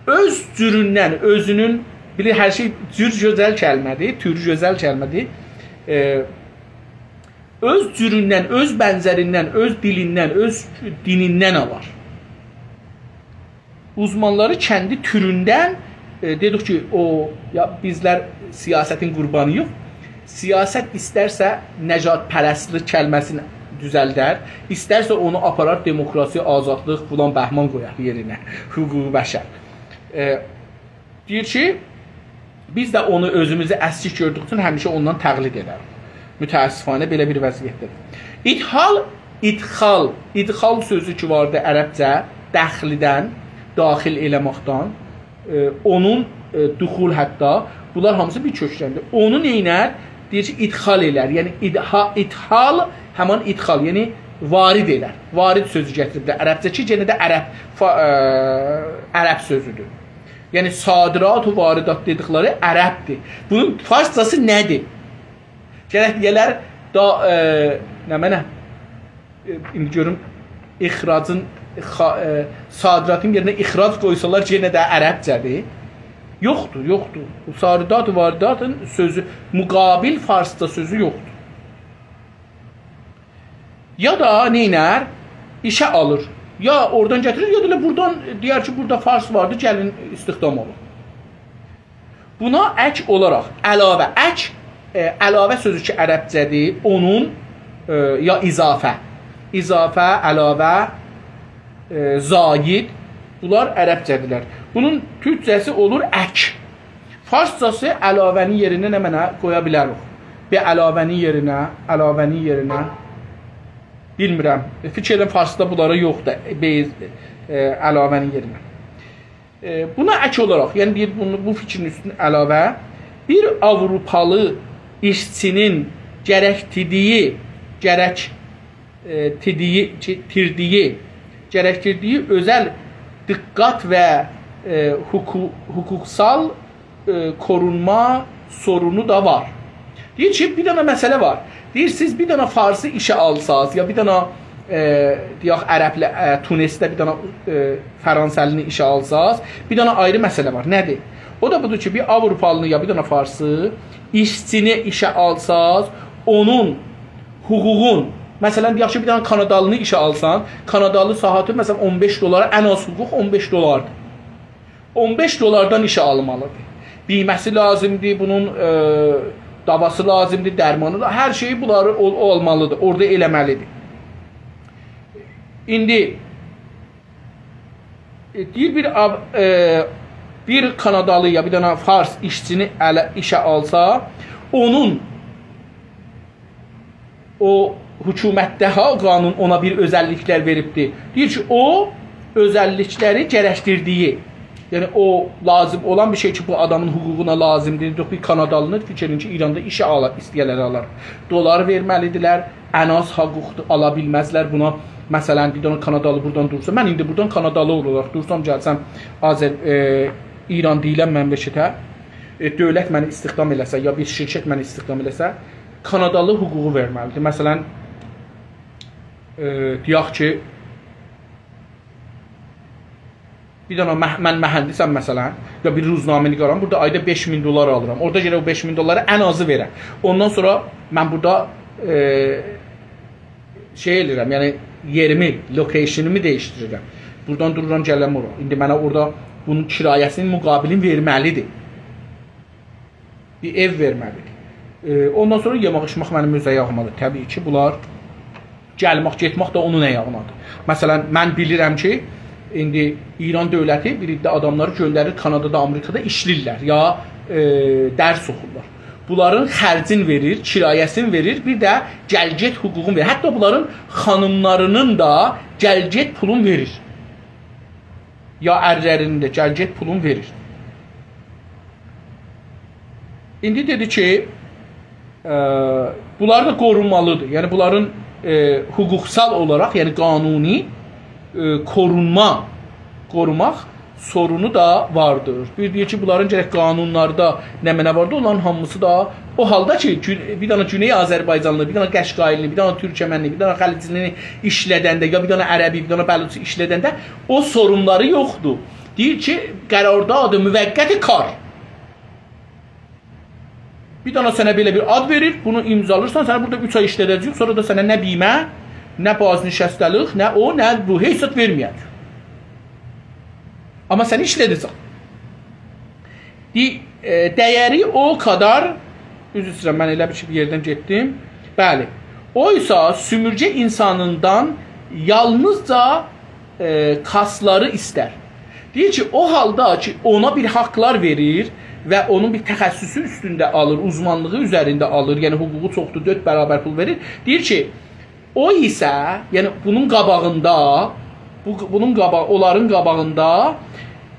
اؤز جوروندن، اؤزونون، بیلیر، هر شئی، جور گؤزل کلمه‌دیر، تور گؤزل کلمه‌دیر. ائ، اؤز جوروندن، اؤز بنزریندن، اؤز دیلیندن، اؤز دینیندن آلار. اوزمانلاری کندی توروندن، ائ، دئدیک کی، او، یا، بیزلر سیاستین قوربانی‌ییق. سیاست ایسترسه نژادپرستلیک کلمه‌سینی دوزلدر، ایسترسه اونو آپارار دموکراسی، آزادلیق، فلان بهمان قویار یئرینه، حقوق بشر. ائ، دئییر کی، بیز ده اونو اؤزوموزو اسکیک گؤردوک اوچون همیشه اوندان تقلید ائدریک. متأسفانه بئله بیر وضعیتده‌دیر. اثحال، ادخال، ادخال سؤزو کی واردی عربجه، دخلیدن، داخل ائله‌مکدن، ائ، اونون، ائ، دخول حتی، بونلار هامیسی بیر کؤکدندیر. اونو نئینر؟ دئییر کی، ادخال ائلر. یعنی ادها-، اثحال همان ادخال، یعنی وارد ائلر. وارد سؤزو گتیریب ده عربجه کی، یئنه ده عرب، فا-، ائ، عرب سؤزودور. یعنی صادرات و واردات دئدیکلری عربدیر. بونون فارسجاسی نه‌دیر؟ گرک دئیه‌لر دا، ائ، نمنه؟ ائ، ایندی گؤروم، اخراجین، خا-، ائ، صادراتین یئرینه اخراج قویسالار، یئنه ده عربجه‌دیر. یوخدور، یوخدور. بو صادرات و وارداتین سؤزو، مقابل فارسجا سؤزو یوخدور. یا دا نئینر؟ ایشه آلیر. یا اورادان گتیریر، یا دا ائله بورادان دئیر کی، بورادا فارس واردی، گلین استخدام اولون. بونا اک اولاراق، علاوه، اک، ائ، علاوه سؤزو کی عربجه‌دیر، اونون، ائ، یا اضافه، اضافه، علاوه، ائ، زاید، بونلار عربجه‌دیرلر. بونون تورکجه‌سی اولور اک. فارسجاسی علاوه‌نین یئرینه نمنه قویا بیلریک؟ به علاوه‌نین یئرینه، علاوه‌نین یئرینه، بیلمیرم. فیکیر ائدیرم، فارسدا بونلارا یوخدور. به، ائ، علاوه‌نین یئرینه. ائ، بونا اک اولاراق، یعنی دئییر، بونو، بو فیکرین اوستونه علاوه، بیر آوروپالی ایشچی‌نین گرکدیردیگی، گرک، ائ، تیردیگی، کی، تیردیگی، گرکدیردیگی اؤزل دقت و، ائ، حقوق-، حقوقسال، ائ، قورونما سورونو دا وار. دئییر کی، بیر دنه مسئله وار. دئییر، سیز بیر دنه فارسی ایشه آلساز، یا بیر دنه، ائ، دئیک، عربله، ائ، تونسده بیر دنه، ائ، فرانسه‌لینی ایشه آلساز، بیر دنه آیری مسئله وار. نه‌دیر؟ او دا بودور کی، بیر آوروپالینی یا بیر دنه فارسی ایشچینی ایشه آلساز، اونون حقوقون، مثلا، دئیک کی، بیر دنه کانادالینی ایشه آلسان، کانادالی ساعاتی، مثلا، اون بئش دلار، ان آز حقوق اون بئش دلاردیر. اون بئش دلاردان ایشه آلمالیدیر. بیمه‌سی لازیمدیر، بونون، ائ، داواسی لازیمدیر، درمانی دا، هر شئیی بونلاری اول-، اولمالیدیر، اورادا ائله‌مه‌لیدیر. ایندی، ائ، دئییر، بیر آو-، ائ، بیر کانادالی یا بیر دنه فارس ایشچینی اله، ایشه آلسا، اونون او حکومتده ها قانون اونا بیر اؤزللیکلر وئریبدی. دئییر کی، او اؤزللیکلری گرکدیردیگی، یعنی او لازیم اولان بیر شئی کی، بو آدامین حقوقونا لازیمدیر. یوخ، بیر کانادالینی فیکر ائدین کی، ایراندا ایشه آلا، ایسته‌یه‌لر آلار. دلار وئرمه‌لیدیرلر، ان آز حقوقدور، آلا بیلمزلر بونا. مثلا، بیر دنه کانادالی بورادان دورسا، من ایندی بورادان کانادالی اولاراق دورسام، گلسم آذر-، ائ، ایران دئییلن مملکته، ائ، دؤولت منی استخدام ائله‌سه، یا بیر شرکت منی استخدام ائله‌سه، کانادالی حقوقو وئرمه‌لیدیر. مثلا، ائ، دئیک کی، بیر دنه مه-، من مهندسم، مثلا، یا بیر روزنامه‌نگارام، بورادا آیدا بئش مین دلار آلیرام. اورادا گرک او بئش مین دلاری ان آزی وئره. اوندان سونرا من بورادا، ائ، شئی ائله‌ییرم، یعنی یئریمی، location-ی دییشدیریرم. بورادان دورورام، گلیرم اورا. ایندی منه اورادا بونون کرایه‌سینین مقابلینی وئرمه‌لیدیر. بیر ائو وئرمه‌لیدیر. ائ، اوندان سونرا یئمک، ایچمک منیم اؤز آیاغیمادیر. طبیعی کی، بونلار گلمک، گئتمک ده اونون آیاغینادیر. مثلا، من بیلیرم کی، ایندی ایران دؤولتی بیر عده آداملاری گؤندریر کانادادا، آمریکادا ایشله‌ییرلر، یا، ائ، درس اوخورلار. بونلارین خرجین وئریر، کرایه‌سینی وئریر، بیر ده گل-گئت حقوقونو وئریر. حتی بونلارین خانیملارینین دا گل-گئت پولون وئریر. یا ارلرینین ده گل-گئت پولون وئریر. ایندی دئدی کی، ائ، بونلار دا قورونمالیدیر. یعنی بونلارین، ائ، حقوقسال اولاراق، یعنی قانونی، ائ، قورونما، قوروماق سورونو دا واردیر. بیر دئییر کی، بونلارین گرک قانونلاردا نمنه واردیر، اونلارین هامیسی دا او حالدا کی، گون-، بیر دنه گونئی آذربایجانلی، بیر دنه قشقایلی، بیر دنه تورکمنلی، بیر دنه خلیجلی ایشله‌دنده، یا بیر دنه عربی، بیر دنه بلوچی ایشله‌دنده او سورونلاری یوخدور. دئییر کی، قرارداد موقت کار. بیر دنه سنه بئله بیر آد وئریر، بونو امضالیرسان، سنی بورادا اوچ آی ایشله‌ده‌جه‌ییک، سونرا دا سنه نه بیمه، نه بازنشسته‌لیک، نه او، نه بو، هئچ زاد وئرمه‌یه‌جه‌ییک. آمما سنی ایشله‌ده‌جک. دی-، ائ، دیری او قدر، عذر ایسته‌ییرم، من ائله بیر شئی بیر یئردن گئتدیم. بلی. اویسا سومورگه اینسانیندان یالنیزجا، ائ، کاسلاری ایستر. دئییر کی، او حالدا کی، اونا بیر حاقلار وئریر و اونون بیر تخصصو اوستونده آلیر، اوزمانلیغی اوزرینده آلیر، یعنی حقوقو چوخدور، دؤرد برابر پول وئریر. دئییر کی، او ایسه، یعنی بونون قاباغیندا، بو، بونون قابا-، اونلارین قاباغیندا،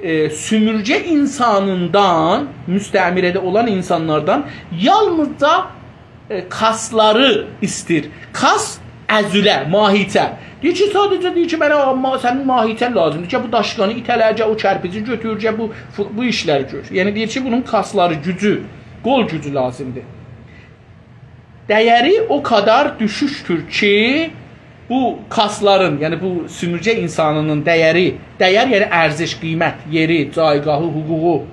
ائ، سومورگه اینسانیندان، مستعمره‌ده اولان اینسانلاردان یالنیزجا، ائ، کاسلاری ایستیر. کاس، عضله، ماهیچه. دئییر کی، ساده‌جه دئییر کی، منه ما-، سنین ماهیچه‌ن لازیمدیر. گل بو داشقانی ایته‌له، گل او کرپیجی گؤتور، گل بو، بو ایشلری گؤر. یعنی دئییر کی، بونون کاسلاری، گوجو، قول گوجو لازیمدیر. دیری او قدر دوشوکدور کی، بو کاسلارین، یعنی بو سومورگه اینسانینین دیری، دیر یعنی ارزش، قیمت، یئری، جایگاهی، حقوقو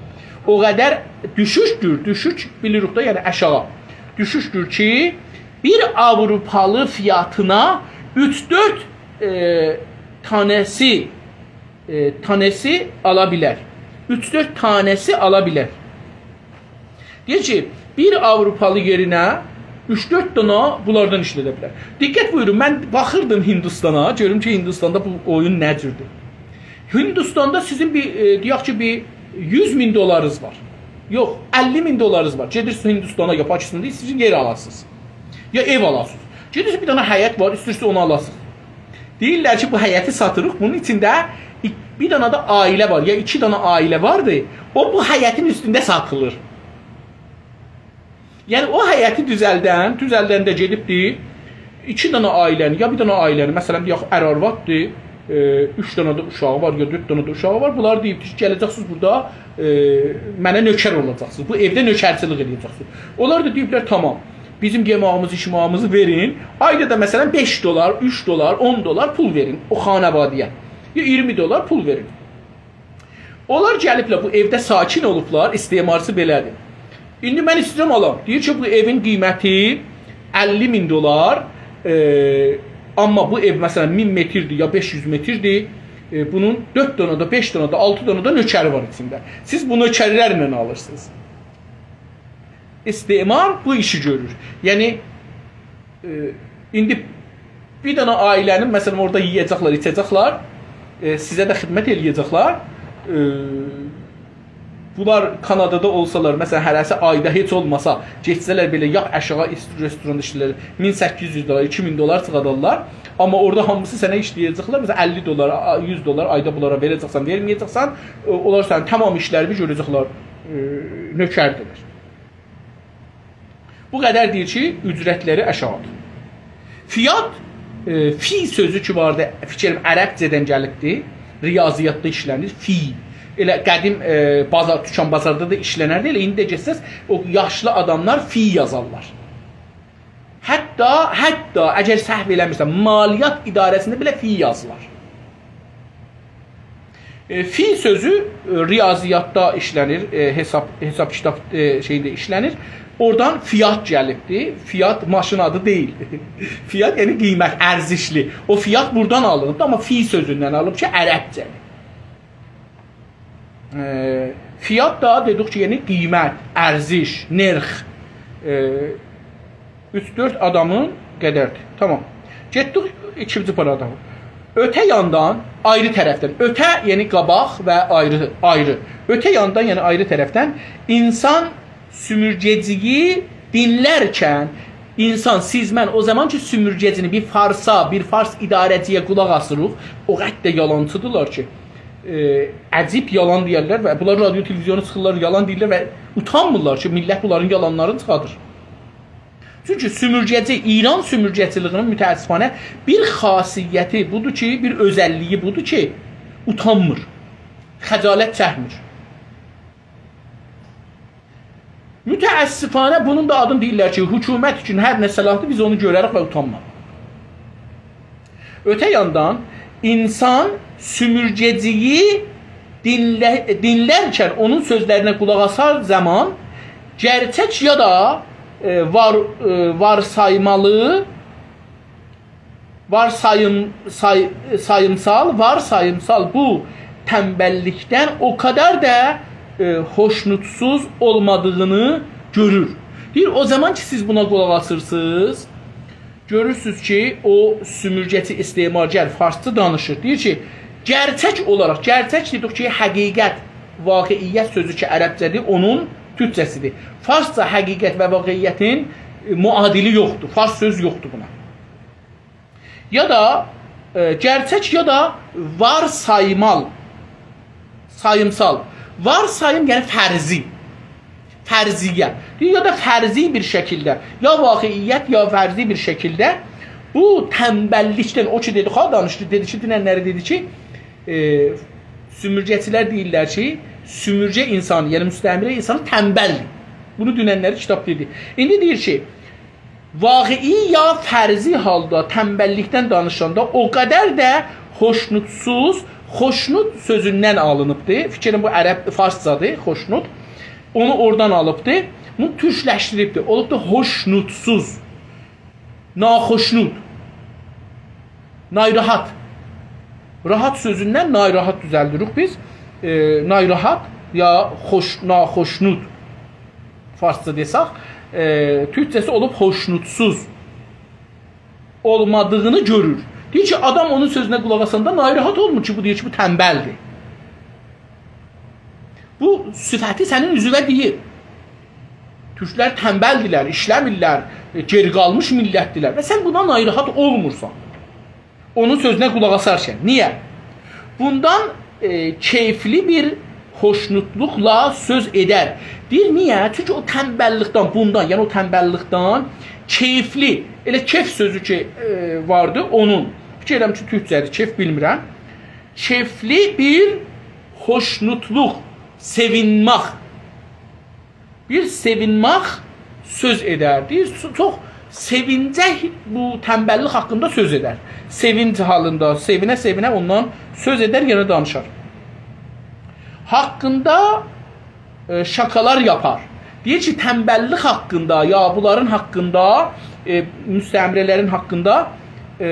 او قدر دوشوکدور، دوشوک بیلیریک ده، یعنی آشاغی. دوشوکدور کی، بیر آوروپالی فیاتینا اوچ-دؤرد، ائ، تانه‌سی، ائ، تانه‌سی آلا بیلر. اوچ-دؤرد تانه‌سی آلا بیلر. دئییر کی، بیر آوروپالی یئرینه اوچ-دؤرد دنه بونلاردان ایشله‌ده بیلر. دقت بویورون، من باخیردیم هندوستانا، گؤروم کی، هندوستاندا بو اویون نه جوردور. هندوستاندا سیزین بیر، ائ، دئیک کی، بیر یوز مین دلارینیز وار. یوخ، اللی مین دلارینیز وار. گئدیرسینیز هندوستانا یا پاکستاندا، ایسته‌ییرسینیز یئر آلاسینیز. یا ائو آلاسینیز. گئدیرسینیز، بیر دنه حیط وار، ایسته‌ییرسینیز اونو آلاسینیز. دئییرلر کی، بو حیطی ساتیریق، بونون ایچینده ای-، بیر دنه ده عائله وار، یا ایکی دنه عائله واردی، او بو حیطین اوستونده ساتیلیر. یعنی، او حیطی دوزلدن، دوزلدنده گئدیبدی، ایکی دنه عائله‌نی، یا بیر دنه عائله‌نی، مثلا، دئیک، ار آرواددیر، ائ، اوچ دنه ده اوشاغی وار، یا دؤرد دنه ده اوشاغی وار، بونلار دئییبدی کی، گله‌جکسینیز بورادا، ائ، منه نؤکر اولاجاقسینیز، بو ائوده نؤکرچیلیک ائده‌جکسینیز. اونلار دا دئییبلر، تامام، بیزیم یئماغیمیزی، ایچماغیمیزی وئرین، آیدا دا، مثلا، بئش دلار، اوچ دلار، اون دلار پول وئرین او خانواده‌یه، یا اییرمی دلار پول وئرین. اونلار گلیبلر، بو ائوده ساکن اولوبلار، استعمارچی بئله‌دیر. ایندی من ایسته‌ییرم آلام. دئییر کی، بو ائوین قیمتی اللی مین دلار، ائ، آمما بو ائو، مثلا، مین متردیر یا بئش یوز متردیر، ائ، بونون دؤرد دنه ده، بئش دنه ده، آلتی دنه ده نؤکری وار ایچینده. سیز بو نؤکرلرله آلیرسینیز. استعمار بو ایشی گؤرور. یعنی، ائ، ایندی بیر دنه عائله‌نین، مثلا، اورادا یئیه‌جکلر، ایچه‌جکلر، ائ، سیزه ده خدمت ائله‌یه‌جکلر. ائ، بونلار کانادادا اولسالار، مثلا، هره‌سی آیدا هئچ اولماسا، گئتسه‌لر بئله لاپ آشاغی ایست-، رستوران ایشله‌ییرلر، مین سککیز یوز دلار، ایکی مین دلار چیخادارلار. آمما اورادا هامیسی سنه ایشله‌یه‌جکلر، مثلا، اللی دلار، آ، یوز دلار آیدا بونلارا وئره‌جکسن، وئرمه‌یه‌جکسن، ائ، اونلار سنین تمام ایشلرینی گؤره‌جکلر، ائ، نؤکردیلر. بو قدر دئییر کی، اجرتلری آشاغیدیر. فیات، ائ، فی سؤزو کی واردی، فیکریم عربجه‌دن گلیبدی، ریاضیاتدا ایشله‌نیر، فی. ائله قدیم، ائ، بازار، توکان بازاردا دا ایشله‌نردی، ائله ایندی ده گئتسز، او یاشلی آداملار فی یازارلار. حتی، حتی، اگر سهو ائله‌میرسم، مالیات اداره‌سینده بئله فی یازیلار. ائ، فی سؤزو، ائ، ریاضیاتدا ایشله‌نیر، ائ، حساب، حساب کیتاب، ائ، شئیینده ایشله‌نیر. اورادان فیات گلیبدیر. فیات ماشین آدی دئییل. فیات یعنی قیمت، ارزشلی. او فیات بورادان آلینیبدیر، آمما فی سؤزوندن آلینیب کی، عربجه‌دیر. ائ، فیات دا دئدیک کی، یعنی قیمت، ارزش، نرخ. ائ، اوچ-دؤرد آدامین قدردیر. تامام. گئتدیک ایکینجی پاراگرافا. اؤته یاندان، آیری طرفدن. اؤته، یعنی قاباق و آیری، آیری. اؤته یاندان، یعنی آیری طرفدن اینسان سومورگه‌جی‌یی دینلرکن، اینسان، سیز، من او زامان کی، سومورگه‌جینی، بیر فارسا، بیر فارس اداره‌جی‌یه قولاق آسیریق، او قدر ده یالانچی‌دیرلار کی، ائ، عجیب یالان دئیرلر و بونلار رادیو، تلویزیونا چیخیرلار، یالان دئییرلر و اوتانمیرلار کی، میللت بونلارین یالانلارینی چیخادیر. چونکی سومورگه‌جی، ایران سومورگه‌چیلیگینین متأسفانه بیر خاصیتی بودور کی، بیر اؤزللیگی بودور کی، اوتانمیر، خجالت چکمیر. متأسفانه بونون دا آدینی دئییرلر کی، حکومت اوچون هر نه صلاحدیر، بیز اونو گؤرریک و اوتانماریق. اؤته یاندان، اینسان سومورگه‌جی‌یی دینله-، دینلرکن اونون سؤزلرینه قولاق آسار زامان گئرچک یا دا، ائ، وار، ائ، وارسایمالی، وارساییم، سای-، ساییمسال، وارساییمسال بو تنبللیکدن او قدر ده، ائ، خوشنودسوز اولمادیغینی گؤرور. دئییر، او زامان کی، سیز بونا قولاق آسیرسینیز، گؤرورسونوز کی، او سومورگه‌چی، استعمارگر، فارسجا دانیشیر. دئییر کی، گئرچک اولاراق، گئرچک دئدیک کی، حقیقت، واقعیت سؤزو کی، عربجه‌دیر، اونون تورکجه‌سیدیر. فارسجا حقیقت و واقعیتین، ائ، معادلی یوخدور. فارس سؤز یوخدور بونا. یا دا، ائ، گئرچک یا دا وارسایمال. ساییمسال. وارساییم، یعنی فرضی. فرضیه. دئییر، یا دا فرضی بیر شکیلده، یا واقعیت، یا فرضی بیر شکیلده بو تنبللیکدن، او کی دئدی، ها، دانیشدی، دئدی کی، دوننلری دئدی کی، ائ، سومورگه‌چیلر دئییرلر کی، سومورگه اینسانی، یعنی مستعمره اینسانی تنبلدیر. بونو دوننلری کیتاب دئدی. ایندی دئییر کی، واقعی یا فرضی حالدا تنبللیکدن دانیشاندا او قدر ده خوشنودسوز، خوشنود سؤزوندن آلینیبدی. فیکریم بو عرب، فارسجادیر، خوشنود. اونو اورادان آلیبدی. بونو تورکلشدیریبدی. اولوبدو خوشنودسوز. ناخوشنود. ناراحت. راحت سؤزوندن ناراحت دوزلدیریک بیز. ائ، ناراحت یا خوش، ناخوشنود. فارسجا دئسک، ائ، تورکجه‌سی اولوب خوشنودسوز اولمادیغینی گؤرور. دئییر کی، آدام اونون سؤزونه قولاق آساندا ناراحت اولمور کی، بو دئییر کی، بو تنبلدیر. بو صفتی سنین اوزووه دئییر. تورکلر تنبلدیرلر، ایشله‌میرلر، ائ، گئری قالمیش میللتدیرلر. و سن بونا ناراحت اولمورسان. اونون سؤزونه قولاق آسارکن. نییه؟ بوندان، ائ، کئیفلی بیر خوشنودلوقلا سؤز ائدر. دئییر، نییه؟ چونکی او تنبللیکدن، بوندان، یعنی او تنبللیکدن کئیفلی، ائله کئیف سؤزو کی، ائ، واردی، اونون. فیکیر ائدیرم کی، تورکجه‌دیر، کئیف بیلمیرم. کئیفلی بیر خوشنودلوق، سئوینمک. بیر سئوینمک سؤز ائدر. دئییر، چو-، چوخ سئوینجک بو تنبللیک حاقیندا سؤز ائدر. سئوینج حالیندا، سئوینه-سئوینه اوندان سؤز ائدر، یئنه دانیشار. حاقیندا، ائ، شاکالار یاپار. دئییر کی، تنبللیک حاقیندا، یا بونلارین حاقیندا، ائ، مستعمره‌لرین حاقیندا، ائ،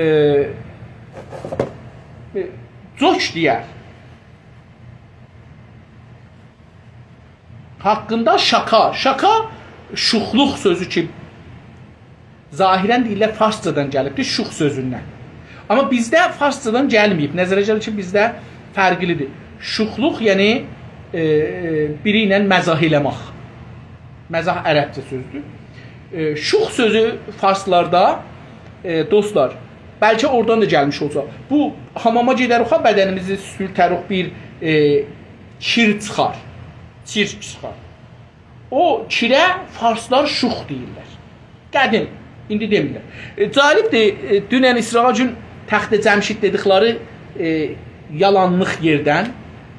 ائ، جوک دئیر. حاقیندا شاکا. شاکا، شوخلوق سؤزو کی، ظاهراً دئییرلر فارسجادان گلیبدیر، شوخ سؤزوندن. آمما بیزده فارسجادان گلمه‌ییب. نظره گلیر کی، بیزده فرقلیدیر. شوخلوق، یعنی، ائ، ائ، بیری ایله مزاح ائله‌مک. مزاح عربجه سؤزدور. ائ، شوخ سؤزو فارسلاردا، ائ، دوستلار، بلکه اورادان دا گلمیش اولسا. بو حاماما گئدریک ها، بدنیمیزی سورتریک، بیر، ائ، کیر چیخار. کیر چیخار. او کیره فارسلار شوخ دئییرلر. قدیم، ایندی دئمیرلر. ائ، جالبدیر، ائ، دونن اسرائیل گون تخت جمشید دئدیکلری، ائ، یالانلیق یئردن،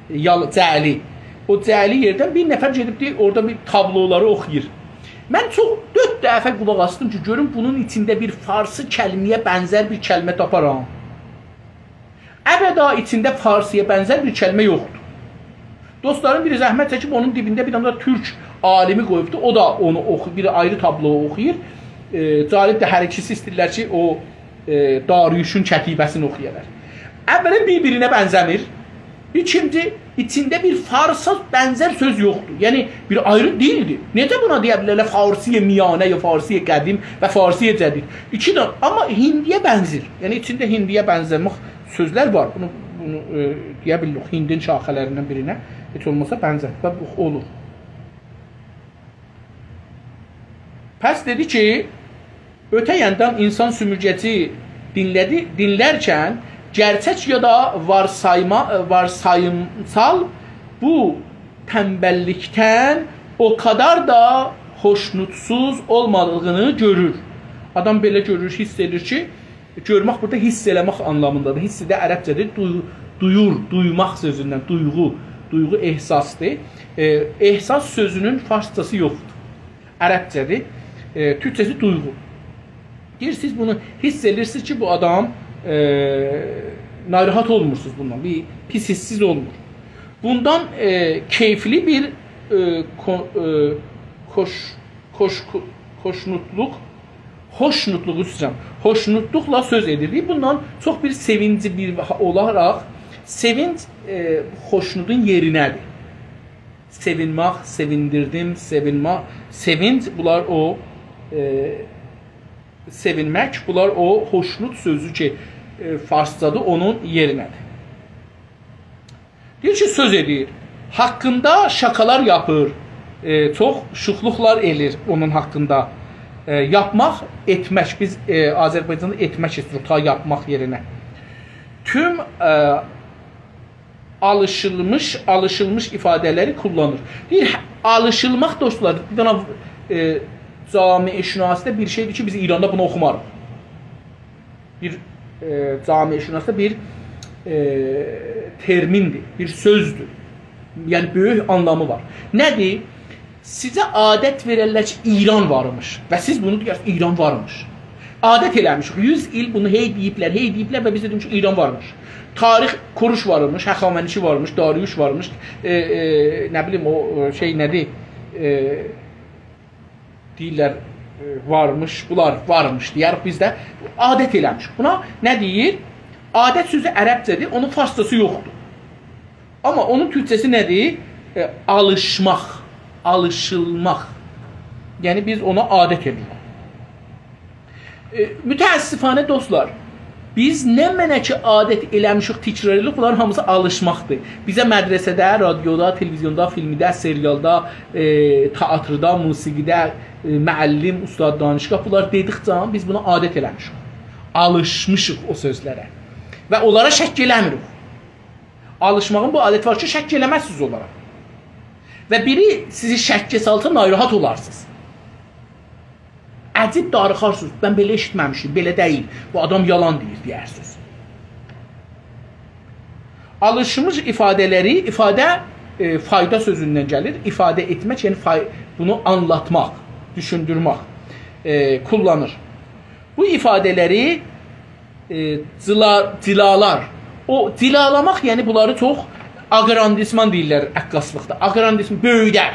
یال-، جعلی. او جعلی یئردن بیر نفر گئدیبدی، اورادا بیر تابلولاری اوخویور. من چوخ دؤرد دفعه قولاق آسدیم کی، گؤروم بونون ایچینده بیر فارسی کلمه‌یه بنزر بیر کلمه تاپارام. ابدا ایچینده فارسی‌یه بنزر بیر کلمه یوخدور. دوستلاریم بیری زحمت چکیب اونون دیبینده بیر دنه ده تورک عالیمی قویوبدو. او دا اونو اوخو-، بیر آیری تابلو اوخویور. ائ، جالبدیر، هر ایکیسی ایسته‌ییرلر کی، او، ائ، داریوشون کتیبه‌سینی اوخویالار. اولاً بیر-بیرینه بنزه‌میر. ایکینجی، ایچینده بیر فارسا بنزر سؤز یوخدور. یعنی، بیر آیری دیلدیر. نئجه بونا دئیه بیلرلر فارسی میانه، یا فارسی قدیم و فارسی جدید؟ ایکی دنه، آمما هیندی‌یه بنزیر. یعنی، ایچینده هیندی‌یه بنزه‌مک سؤزلر وار. بونو، بونو، ائ، دئیه بیلیریک، هیندین شاخه‌لریندن بیرینه هئچ اولماسا بنزتمک اولور. پس دئدی کی، اؤته یاندان اینسان سومورگه‌چی دینله‌دی، دینلرکن گئرچک یا دا وارسایما-، وارساییمسال بو تنبللیکدن او قدر ده خوشنودسوز اولمادیغینی گؤرور. آدام بئله گؤرور، حیس ائدیر کی، گؤرمک بورادا حیس ائله‌مک آنلامیندادیر. حیس ده عربجه‌دیر، دوی-، دویور، دویماق سؤزوندن، دویغو، دویغو احساسدیر. ائ، احساس سؤزونون فارسجاسی یوخدور. عربجه‌دیر. ائ، تورکجه‌سی دویغو. دئییر، سیز بونو حیس ائدیرسینیز کی، بو آدام، ائ، ناراحت اولمورسونوز بوندان، بیر پیس حیسسیز اولمور. بوندان، ائ، کئیفلی بیر، ائ، کو-، ائ، کوش-، کوش-، کوشنودلوق، خوشنودلوق، عذر ایسته‌ییرم، خوشنودلوقلا سؤز ائدیر. دئییر، بوندان چوخ بیر سئوینجی بیر اولاراق، سئوینج، ائ، خوشنودون یئرینه‌دیر. سئوینمک، سئویندیردیم، سئوینمک، سئوینج، بونلار او، ائ، سئوینمک، بونلار او خوشنود سؤزو کی، ائ، فارسجادیر، اونون یئرینه‌دیر. دئییر کی، سؤز ائدیر، حاقیندا شاکالار یاپیر، ائ، چوخ شوخلوقلار ائله‌ییر اونون حاقیندا. ائ، یاپماق، ائتمک. بیز، ائ، آذربایجاندا ائتمک ایسته‌ییریک، تا یاپماق یئرینه. توم، ائ، آلیشیلمیش، آلیشیلمیش ایفاده‌لری کوللانیر. دئییر، هه، آلیشیلماق، دوستلار، بیر دنه، ائ، جامعه‌شناسی‌ده بیر شئیدیر کی، بیز ایراندا بونو اوخوماریق. بیر، ائ، جامعه‌شناسی‌ده بیر، ائ، ترمیندیر، بیر سؤزدور. یعنی، بؤیوک آنلامی وار. نه‌دیر؟ سیزه عادت وئررلر کی، ایران وارمیش. و سیز بونو دئیرسینیز، ایران وارمیش. عادت ائله‌میشیک. یوز ایل بونو هئی دئییبلر، هئی دئییبلر و بیز ده دئمیشیک، ایران وارمیش. تاریخ کوروش وارمیش، هخامنشی وارمیش، داریوش وارمیش، ائ، ائ، نه بیلیم، او، ائ، شئی نه‌دیر؟ ائ، دئییرلر، ائ، وارمیش، بونلار وارمیش دئیه‌ریک بیز ده. عادت ائله‌میشیک. بونا نه دئییر؟ عادت سؤزو عربجه‌دیر، اونون فارسجاسی یوخدور. آمما اونون تورکجه‌سی نه‌دیر؟ ائ، آلیشماق، آلیشیلماق. یعنی، بیز اونا عادت ائدیریک. ائ، متأسفانه، دوستلار، بیز نمنه کی عادت ائله‌میشیک، تکرار ائدیریک، بونلارین هامیسی آلیشماقدیر. بیزه مدرسه‌ده، رادیودا، تلویزیوندا، فیلمده، سریالدا، ائ، تئاتردا، موسیقی‌ده، ائ، معلم، استاد دانشگاه، بونلار دئدیکجه بیز بونا عادت ائله‌میشیک. آلیشمیشیق او سؤزلره. و اونلارا شک ائله‌میریک. آلیشماغین بو عادتی وار کی، شک ائله‌مزسینیز اونلارا. و بیری سیزی شکّه سالسا، ناراحت اولارسینیز. عجیب داریخارسینیز. «من بئله ائشیتمه‌میشدیم، بئله دئییل. بو آدام یالان دئییر»، دئیرسینیز. آلیشمیش ایفاده‌لری، ایفاده، ائ، فایدا سؤزوندن گلیر. ایفاده ائتمک، یعنی فای-، بونو آنلاتماق، دوشوندورمک، ائ، کوللانیر. بو ایفاده‌لری، ائ، جیلا-، جیلالار. او جیلالاماق، یعنی بونلاری چوخ آگراندیسمان دئییرلر عکاسلیقدا. آگراندیسم، بؤیودر.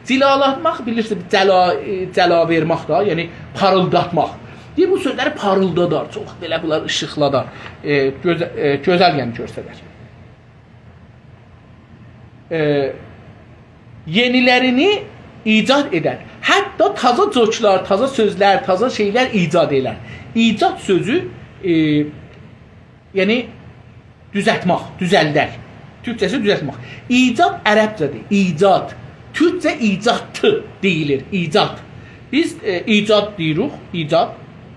جیلالاتماق، بیلیرسینیز، جلا-، ائ، جلا وئرمک دا، یعنی پاریلداتماق. دئییر، بو سؤزلری پاریلدادار، چوخ بئله بونلار ایشیقلادار. ائ، گؤزه-، ائ، گؤزل، یعنی گؤسترر. ائ، یئنیلرینی ایجاد ائدر. حتی تازا جوکلار، تازا سؤزلر، تازا شئیلر ایجاد ائدر. ایجاد سؤزو، ائ، یعنی دوزلتمک، دوزلدر. تورکجه‌سی دوزلتمک. ایجاد عربجه‌دیر، ایجاد. تورکجه ایجاد دئییلیر، ایجاد. بیز، ائ، ایجاد دئییریک، ایجاد.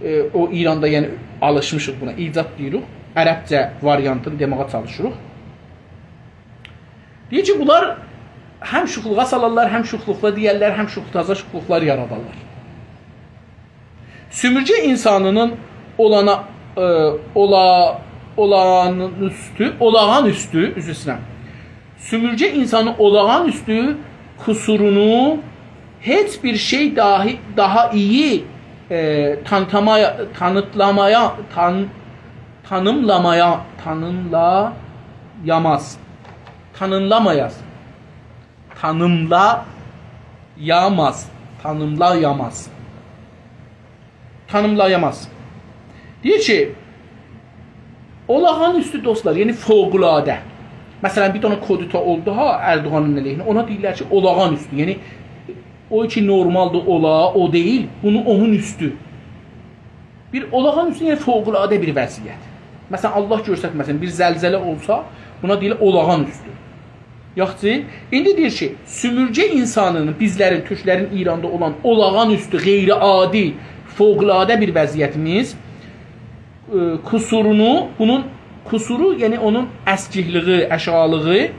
ائ، او ایراندا، یعنی، آلیشمیشیق بونا، ایجاد دئییریک. عربجه واریانتینی دئمه‌یه چالیشیریق. دئییر کی، بونلار هم شوخلوغا سالارلار، هم شوخلوقلا دئیرلر، هم شوخ-، تازا شوخلوقلار یارادارلار. سومورگه اینسانینین اولانا-، ائ، اولا-، اولاغان اوستو، اولاغان اوستو، عذر ایسته‌ییرم. سومورگه اینسانین اولاغان اوستو قصورونو هئچ بیر شئی داهی، داها ایی، ائ، تانیتلامایا، تانیتلامایا، تان-، تانیملامایا، تانیملایاماز. تانیملامایاز. تانیملایاماز. تانیملایاماز. تانیملایاماز. دئییر کی، اولاغان اوستو، دوستلار، یعنی فوق‌العاده. مثلا، بیر دنه کودتا اولدو ها، اردوغانین علیهینه. اونا دئییرلر کی، اولاغان اوستو. یعنی، او کی نورمالدیر، اولا، او دئییل، بونو اونون اوستو. بیر اولاغان اوستو، یعنی فوق‌العاده بیر وضعیت. مثلا، الله گؤسترمه‌سین، بیر زلزله اولسا، بونا دئییرلر اولاغان اوستو. یاخشی، ایندی دئییر کی، سومورگه اینسانینین، بیزلرین، تورکلرین ایراندا اولان اولاغان اوستو، غیرعادی، فوق‌العاده بیر وضعیتیمیز، ائ، قصورونو، بونون قصورو، یعنی اونون اسکیکلیگی، آشاغیلیغی،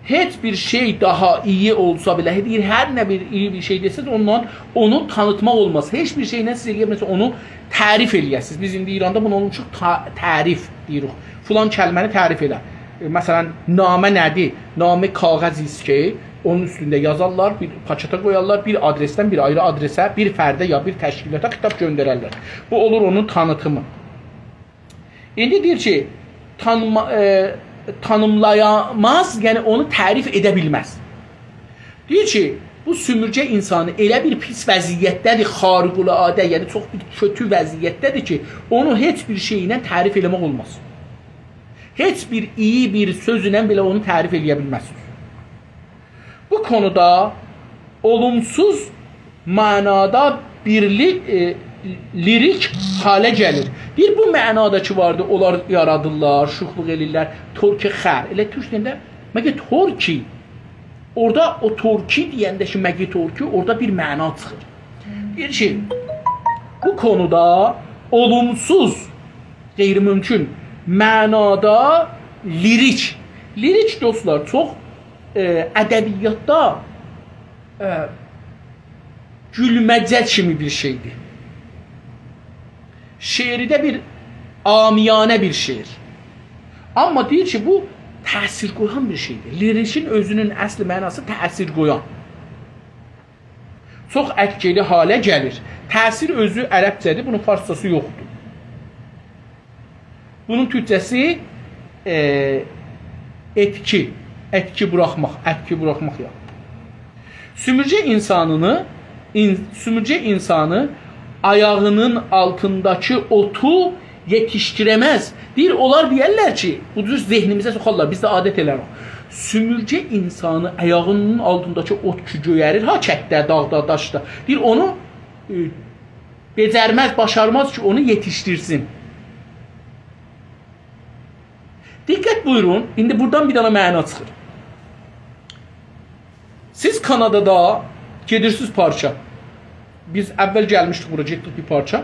هئچ بیر شئی داها ایی اولسا بئله، دئییر، هر نه بیر ایی بیر شئی دئسز، اوندان اونو تانیتماق اولماز. هئچ بیر شئیله سیز ائلیه بیلمزسینیز اونو تعریف ائلیه‌سینیز. بیز ایندی ایراندا بونا دئییریک تا-، تعریف دئییریک. فلان کلمه‌نی تعریف ائله. ائ، مثلا، نامه نه‌دیر؟ نامه کاغذی است کی، اونون اوستونده یازارلار، بیر پاکته قویارلار، بیر آدرسدن بیر آیری آدرسه، بیر فرده یا بیر تشکیلاتا خطاب گؤندررلر. بو اولور اونون تانیتیمی. ایندی دئییر کی، تانیما-، ائ، تانیملایاماز، یعنی اونو تعریف ائده بیلمز. دئییر کی، بو سومورگه اینسانی ائله بیر پیس وضعیتده‌دیر، خارق‌العاده، یعنی چوخ بیر کؤتو وضعیتده‌دیر کی، اونو هئچ بیر شئیله تعریف ائله‌مک اولماز. هئچ بیر ایی بیر سؤزله بئله اونو تعریف ائلیه بیلمزسینیز. بو کونودا اولومسوز معنادا بیر لی-، ائ، لیریک حاله گلیر. دئییر، بو معنادا کی واردی، اونلار یارادیرلار، شوخلوق ائله‌ییرلر، ترک خر. ائله تورک دیلینده، مگه ترکی؟ اورادا او ترکی دئینده کی، مگه ترکی، اورادا بیر معنا چیخیر. دئییر کی، بو کونودا اولومسوز، غیرممکن معنادا لیریک. لیریک، دوستلار، چوخ، ائ، ادبیاتدا، ائ، گولمه‌جه کیمی بیر شئیدیر. شعرده بیر عامیانه بیر شعر. آمما دئییر کی، بو تأثیر قویان بیر شئیدیر. لیریکین اؤزونون اصل معناسی تأثیر قویان. چوخ ائتکیلی حاله گلیر. تأثیر اؤزو عربجه‌دیر، بونون فارسجاسی یوخدور. بونون تورکجه‌سی، ائ، ائتکی، ائتکی بوراخماق، ائتکی بوراخماق یا. سومورگه اینسانینی، این-، سومورگه اینسانی آیاغینین آلتینداکی اوتو یئتیشدیره‌مز. دئییر، اونلار دئیرلر کی، بو جور ذهنیمیزه سوخارلار، بیز ده عادت ائلریک. سومورگه اینسانی آیاغینین آلتینداکی اوت کی گؤیریر، ها، کتده، داغدا، داشدا. دئییر، اونو، ائ، بئجرمز، باشارماز کی، اونو یئتیشدیرسین. دقت بویورون، ایندی بورادان بیر دنه معنا چیخیر. سیز کانادادا گئدیرسینیز پارکا. بیز اول گلمیشدیک بورا، گئتدیک بیر پارکا.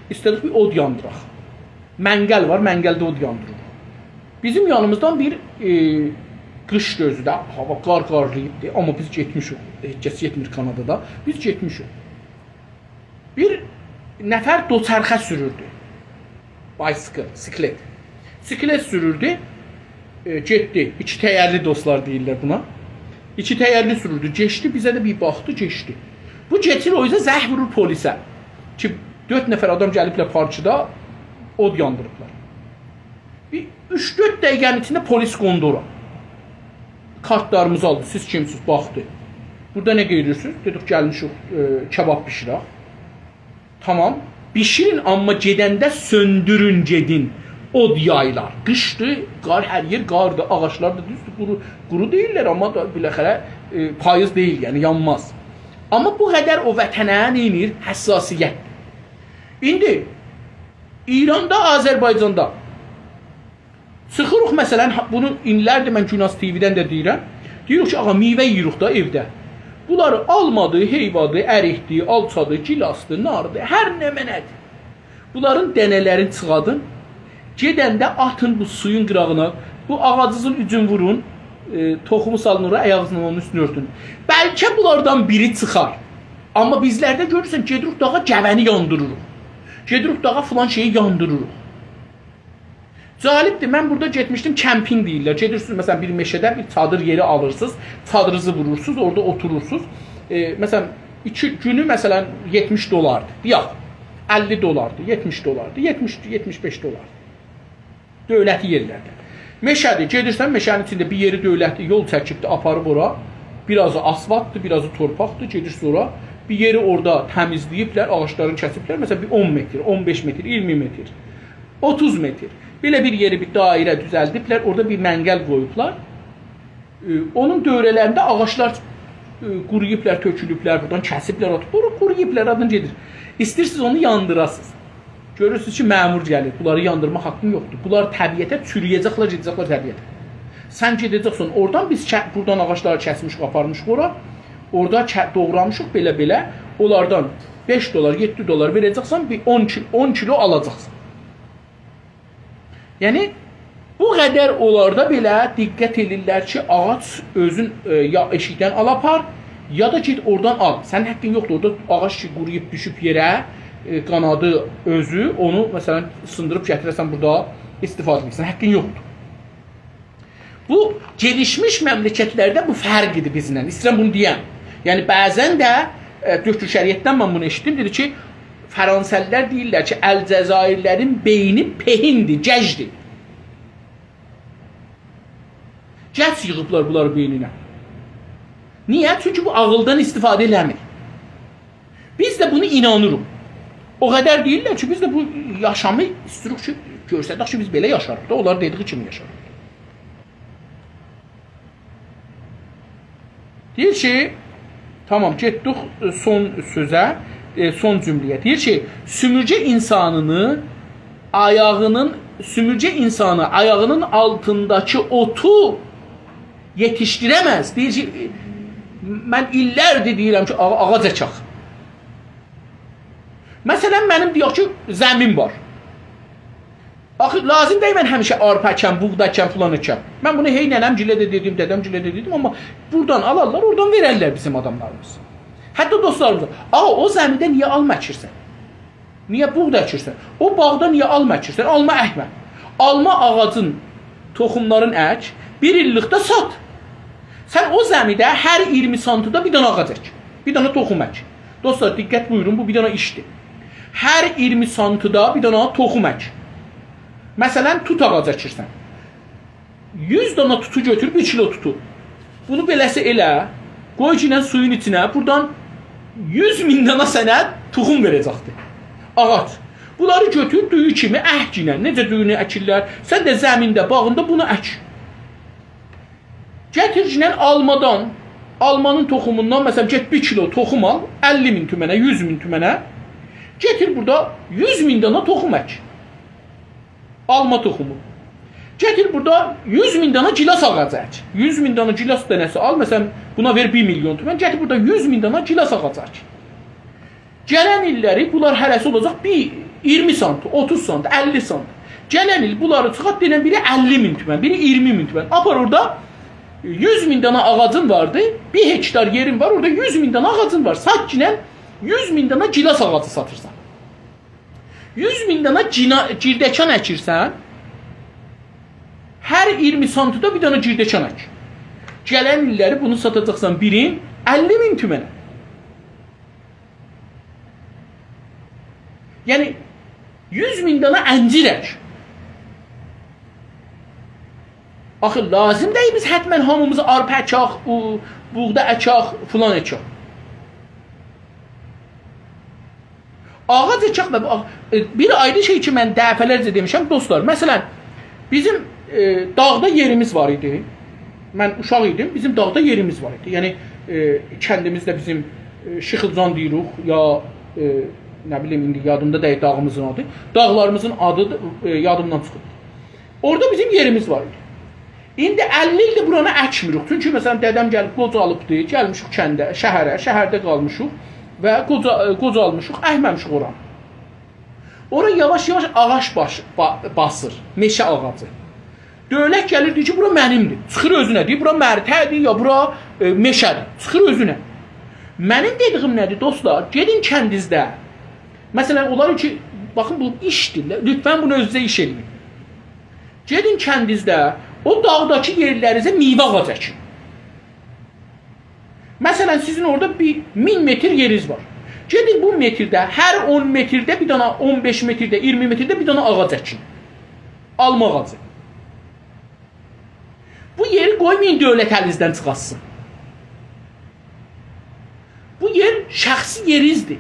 ایسته‌دیک بیر اود یاندیراق. منقل وار، منقلده اود یاندیریریق. بیزیم یانیمیزدان بیر، ائ، قیش گؤزو ده، هاوا قار قارلاییبدی، آمما بیز گئتمیشیک. هئچ کس گئتمیر کانادادا. بیز گئتمیشیک. بیر نفر دوچرخه سوروردو. Bicycle، سیکلت. سیکلت سوروردو، ائ، گئتدی. ایکی تیرلی، دوستلار دئییرلر بونا. ایکی تیرلی سوروردو، گئچدی، بیزه ده بیر باخدی، گئچدی. بو گئچیر، او اوزه زنگ وورور پلیسه کی، دؤرد نفر آدام گلیبلر پارکدا، اود یاندیریبلار. بیر اوچ-دؤرد دقیقه‌نین ایچینده پلیس قوندو اورا. کارتلاریمیزی آلدی، سیز کیمسیز، باخدی. بورادا نه قاییریرسینیز؟ دئدیک، گلمیشیک، ائ، کباب بیشیرک. تامام. بیشیرین، آمما گئدنده سؤندورون، گئدین. اود یاییلار. قیشدیر، قار، هر یئر قاردیر، آغاجلار دا دوزدور، قورو، قورو دئییللر، آمما دا بالاخره، ائ، پاییز دئییل، یعنی یانماز. آمما بو قدر او وطنه نه ائدیر؟ حساسیت. ایندی ایراندا، آذربایجاندا چیخیریق، مثلا، ها، بونو ایللردیر من گوناز تی‌وی‌دن ده دئییرم. دئییریک کی، آغا، میوه یئییریک دا ائوده. بونلاری آلمادی، هئیوادی، اریکدی، آلچادی، گیلاسدی، ناردی، هر نمنه‌دیر. بونلارین دنه‌لرینی چیخادین، گئدنده آتین بو سویون قیراغینا، بو آغاجیزین اوجون وورون، ائ، توخومو سالین اورا، آیاغینیزلا اونون اوستونو اؤرتون. بلکه بونلاردان بیری چیخار. آمما بیزلرده گؤرورسن، گئدیریک داغا گوه‌نی یاندیریریق. گئدیریک داغا فلان شئیی یاندیریریق. جالبدیر، من بورادا گئتمیشدیم، کمپینگ دئییرلر. گئدیرسینیز، مثلا، بیر مئشه‌ده بیر چادیر یئری آلیرسینیز، چادیرینیزی وورورسونوز، اورادا اوتورورسونوز. ائ، مثلا، ایکی گونو، مثلا، یئتمیش دلاردیر. دئیک، اللی دلاردیر، یئتمیش دلاردیر، یئتمیش، یئتمیش بئش دلار. دؤولتی یئرلرده. مئشه‌دیر، گئدیرسن، مئشه‌نین ایچینده بیر یئری دؤولتی یول چکیبدیر، آپاریب اورا. بیر آزی آسفالتدیر، بیر آزی تورپاقدیر، گئدیرسن اورا. بیر یئری اورادا تمیزله‌ییبلر، آغاجلارینی کسیبلر. مثلا، بیر اون متر، اون بئش متر، اییرمی متر، اوتوز متر. بئله بیر یئری بیر دایره دوزلدیبلر، اورادا بیر منقل قویوبلار. ائ، اونون دؤوره‌لرینده آغاجلار، ائ، قورویوبلار، تؤکولوبلر، بورادان کسیبلر، آتیب، بورا قورویوبلار، آدین گئدیر. ایسته‌ییرسینیز اونو یاندیراسینیز. گؤرورسونوز کی، مأمور گلیر. بونلاری یاندیرما حاققین یوخدور. بونلار طبیعته چورویه‌جکلر، گئده‌جکلر طبیعته. سن گئده‌جکسن اورادان، بیز ک-، بورادان آغاجلاری کسمیشیک، آپارمیشیق اورا. اورادا ک-، دوغرامیشیق بئله-بئله. اونلاردان بئش دلار، یئددی دلار وئره‌جکسن، بیر اون کی-، اون کیلو آلاجاقسان. یعنی، بو قدر اولاردا بئله دقت ائدیرلر کی، آغاج اؤزون، ائ، یا ائشیکدن آل آپار، یا دا گئت اورادان آل. سنین حاققین یوخدور، اورادا آغاج کی، قورویوب دوشوب یئره، ائ، قانادی اؤزو، اونو، مثلا، سیندیریب گتیره‌سن بورادا استفاده ائده‌سن، حاققین یوخدور. بو، گلیشمیش مملکتلرده بو فرق ایدی بیزله. ایسته‌ییرم بونو دئیم. یعنی، بعضا ده، ائ، دکتر شریعتدن من بونو ائشیتدیم، دئدی کی، فرانسه‌لی‌لر دئییرلر کی، الجزایرلی‌لرین بئینی پهین‌دیر، گج‌دیر. گج ییغیبلار بونلاری بئینینه. نییه؟ چونکی بو عاغیلدان استفاده ائله‌میر. بیز ده بونو اینانیریق. او قدر دئییرلر کی، بیز ده بو یاشامی ایسته‌ییریک کی، گؤسترک کی، بیز بئله یاشاریق دا، اونلار دئدیگی کیمی یاشاریق. دئییر کی، تامام، گئتدیک، ائ، سون سؤزه، ائ، سون جمله‌یه. دئییر کی، سومورگه اینسانینی آیاغینین، سومورگه اینسانی آیاغینین آلتینداکی اوتو یئتیشدیره‌مز. دئییر کی، من ایللردیر دئییرم کی، آغا-، آغاج اکک. مثلا، منیم دئیک کی، زمین وار. آخی، لازیم دئییل من همیشه آرپا اکم، بوغدا اکم، فلان اکم. من بونو هئی ننه‌مگیله ده دئدیم، دده‌مگیله ده دئدیم، آمما بورادان آلارلار، اورادان وئررلر بیزیم آداملاریمیز. حتی دوستلاریمیز، «آغا، او زمیده نییه آلما اکیرسن؟ نییه بوغدا اکیرسن؟ او باغدا نییه آلما اکیرسن؟ آلما اکمه. آلما آغاجین توخوملارین اک، بیر ایللیکده سات. سن او زمیده هر اییرمی سانتیدا بیر دنه آغاج اک. بیر دنه توخوم اک.» دوستلار، دقت بویورون، بو بیر دنه ایشدیر. هر اییرمی سانتیدا بیر دنه توخوم اک. مثلا، توت آغاجی اکیرسن. یوز دنه توتو گؤتور، بیر کیلو توتو. بونو بئله‌سی ائله، قوی گینن سویون ایچینه، بورادان یوز مین دنه سنه توخوم وئره‌جکدیر. آغاج. بونلاری گؤتور، دویو کیمی اک گینن. نئجه دویونو اکیرلر؟ سن ده زمینده، باغیندا بونو اک. گتیر گینن آلمادان، آلمانین توخوموندان، مثلا، گئت بیر کیلو توخوم آل، اللی مین تومنه، یوز مین تومنه. گتیر بورادا یوز مین دنه توخوم اک. آلما توخومو. گتیر بورادا یوز مین دنه گیلاس آغاجی اک. یوز مین دنه گیلاس دنه‌سی آل، مثلا، بونا وئر بیر میلیون تومن، گتیر بورادا یوز مین دنه گیلاس آغاجی اک. گلن ایللری بونلار هره‌سی اولاجاق بیر اییرمی سانت، اوتوز سانت، اللی سانت. گلن ایل بونلاری چیخارت، دئنن بیری اللی مین تومن، بیری اییرمی مین تومن. آپار اورادا یوز مین دنه آغاجین واردی، بیر هکتار یئرین وار، اورادا یوز مین دنه آغاجین وار. سات گینن یوز مین دنه گیلاس آغاجی ساتیرسان. یوز مین دنه گینا-، گیردکان اکیرسن، هر اییرمی سانتیدا بیر دنه گیردکان اک. گلن ایللری بونو ساتاجاقسان بیرین اللی مین تومنه. یعنی، یوز مین دنه انجیر اک. آخی، لازیم دئییل بیز حتما هامیمیز آرپا اکک، او، بوغدا اکک، فلان اکک. آغاج اکک و آغ-، ائ، بیر آیری شئی کی، من دفعه‌لرجه دئمیشم، دوستلار. مثلا، بیزیم، ائ، داغدا یئریمیز وار ایدی. من اوشاق ایدیم، بیزیم داغدا یئریمیز وار ایدی. یعنی، ائ، کندیمیزده بیزیم، ائ، شیخیلجان دئییریک، یا، ائ، نه بیلیم، ایندی یادیمدا دئییل داغیمیزین آدی. داغلاریمیزین آدی، ائ، یادیمدان چیخیب. اورادا بیزیم یئریمیز وار ایدی. ایندی اللی ایلدیر بورانی اکمیریک. چونکی، مثلا، دده‌م گلیب قوجالیبدی، گلمیشیک کنده، شهره، شهرده قالمیشیق و قوجا-، ائ، قوجالمیشیق، اکمه‌میشیک اورانی. اورا یاواش-یاواش آغاج باش-، با-، باسیر، مئشه آغاجی. دؤولت گلیر، دئییر کی، بورا منیمدیر. چیخیر اؤزونه، دئییر، بورا مرتعدیر، یا بورا، ائ، مئشه‌دیر. چیخیر اؤزونه. منیم دئدیگیم نه‌دیر، دوستلار؟ گئدین کندینیزده. مثلا، اونلار کی، باخین، بو ایشدیر. لطفا بونو اؤزونوزه ایش ائله‌یین. گئدین کندینیزده، او داغداکی یئرلرینیزه میوه آغاجی اکین. مثلا، سیزین اورادا بیر مین متر یئرینیز وار. گئدین بو مترده، هر اون مترده بیر دنه، اون بئش مترده، اییرمی مترده بیر دنه آغاج اکین. آلما آغاجی. بو یئری قویمایین دؤولت الینیزدن چیخارتسین. بو یئر شخصی یئرینیزدیر.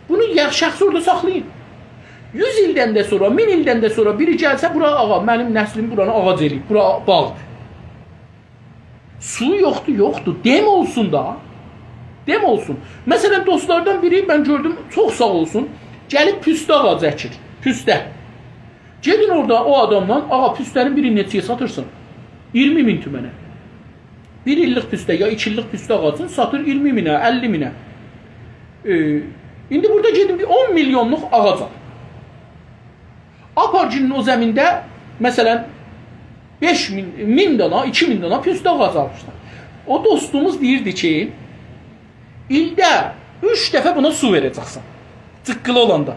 بونو یا-، شخصی اورادا ساخلایین. یوز ایلدن ده سونرا، مین ایلدن ده سونرا بیری گلسه، بورا آغا، منیم نسلیم بورانی آغاج ائله‌ییب، بورا باغدیر. سو یوخدور، یوخدور. دئم اولسون دا. دئم اولسون. مثلا، دوستلاردان بیری، من گؤردوم، چوخ ساغ اولسون، گلیب پوسته آغاجی اکیر. پوسته. گئدین اورادا او آدامدان، «آغا، پوسته‌نین بیرینی نئچه‌یه ساتیرسان؟» «اییرمی مین تومنه.» بیر ایللیک پوسته، یا ایکی ایللیک پوسته آغاجینی ساتیر اییرمی مینه، اللی مینه. ائ، ایندی بورادا گئدین بیر اون میلیونلوق آغاج آلین. آپار گیرین او زمینده، مثلا، بئش مین، مین دانا، ایکی مین دانا پوسته آغاجی آلمیشلار. او دوستوموز دئییردی کی، ایلده اوچ دفعه بونا سو وئره‌جکسن. جیققیلی اولاندا.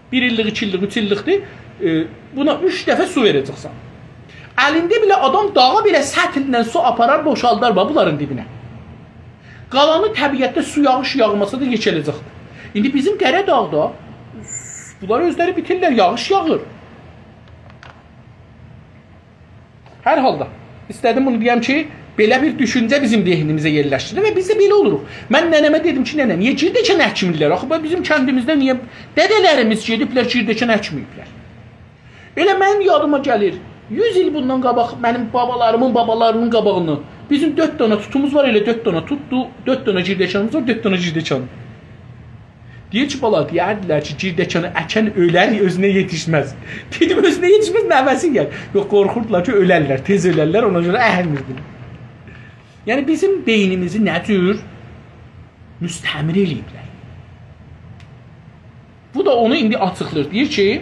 بیر ایللیک، ایکی ایللیک، اوچ ایللیکدیر. ائ، بونا اوچ دفعه سو وئره‌جکسن. الینده بئله آدام داغا بئله سطل‌له سو آپارار، بوشالدار باخ بونلارین دیبینه. قالانی طبیعتده سو یاغیش یاغماسا دا یئکه‌له‌جکدیر. ایندی بیزیم قره‌داغدا بونلار اؤزلری بیتیرلر، یاغیش یاغیر. هر حالدا، ایسته‌دیم بونو دئیم کی، بئله بیر دوشونجه بیزیم ذهنیمیزه یئرلشدیریر و بیز ده بئله اولوروق. من ننه‌مه دئدیم کی، «ننه، نییه گیردکان اکمیرلر؟ آخی باخ، بیزیم کندیمیزده نییه دده‌لریمیز گئدیبلر، گیردکان اکمه‌ییبلر؟» ائله منیم یادیما گلیر، یوز ایل بوندان قاباق منیم بابالاریمین بابالاری‌نین قاباغیندا بیزیم دؤرد دانا توتوموز وار، ائله دؤرد دانا توتدو، دؤرد دانا گیردکانیمیز وار، دؤرد دانا گیردکان. دئییر کی، بالا، دئیردیلر کی، گیردکانی اکن اؤلر، اؤزونه یئتیشمز. دئدیم، اؤزونه یئتیشمز، نوه‌سی یئیر. یوخ، قورخوردولار کی، اؤلرلر، تئز اؤلرلر، اونا گؤره اکمیردیلر. یعنی، بیزیم بئینیمیزی نه جور مستعمره ائله‌ییبلر. بو دا اونو ایندی آچیقلاییر. دئییر کی،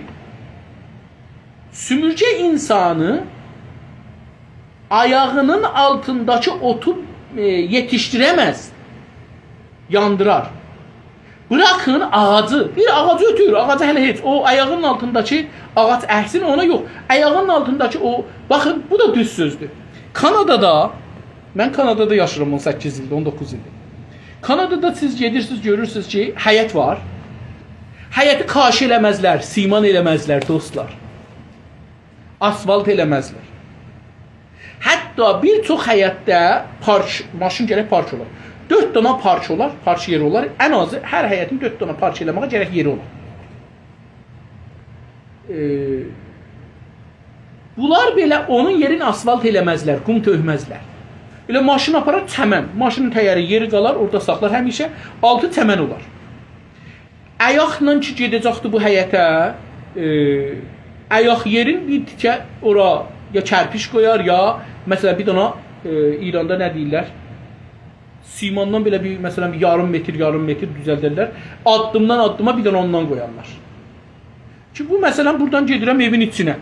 سومورگه اینسانی آیاغینین آلتینداکی اوتو، ائ، یئتیشدیره‌مز، یاندیرار. بوراکین آغاجی، بیر آغاجی اؤتور، آغاجی هله هئچ، او آیاغینین آلتینداکی آغاج اکسین، اونا یوخ. آیاغینین آلتینداکی او، باخین، بو دا دوز سؤزدور. کانادادا، من کانادادا یاشاییرام اون سککیز ایلدیر، اون دوققوز ایلدیر. کانادادا سیز گئدیرسینیز، گؤرورسونوز کی، حیط وار. حیطی کاشی ائله‌مزلر، سیمان ائله‌مزلر، دوستلار. آسفالت ائله‌مزلر. حتی بیر چوخ حیطده پارک، ماشین گرک پارک اولا. دؤرد دانا پارک اولار، پارک یئری اولار. ان آزی هر حیطین دؤرد دانا پارک ائله‌مه‌یه گرک یئری اولا. ائ، بونلار بئله اونون یئرینی آسفالت ائله‌مزلر، قوم تؤکمزلر. ائله ماشین آپارار چمن، ماشینین تایری یئری قالار، اورادا ساخلار همیشه، آلتی چمن اولار. آیاقلا کی گئده‌جکدی بو حیطه، ائ، آیاق یئرین بیر تیکه اورا یا کرپیچ قویار، یا مثلا بیر دانا، ائ، ایراندا نه دئییرلر؟ سیماندان بئله بیر، مثلا، بیر یاریم متر، یاریم متر دوزلدرلر. آددیمدان آددیما بیر دانا اوندان قویارلار. کی بو، مثلا، بورادان گئدیرم ائوین ایچینه.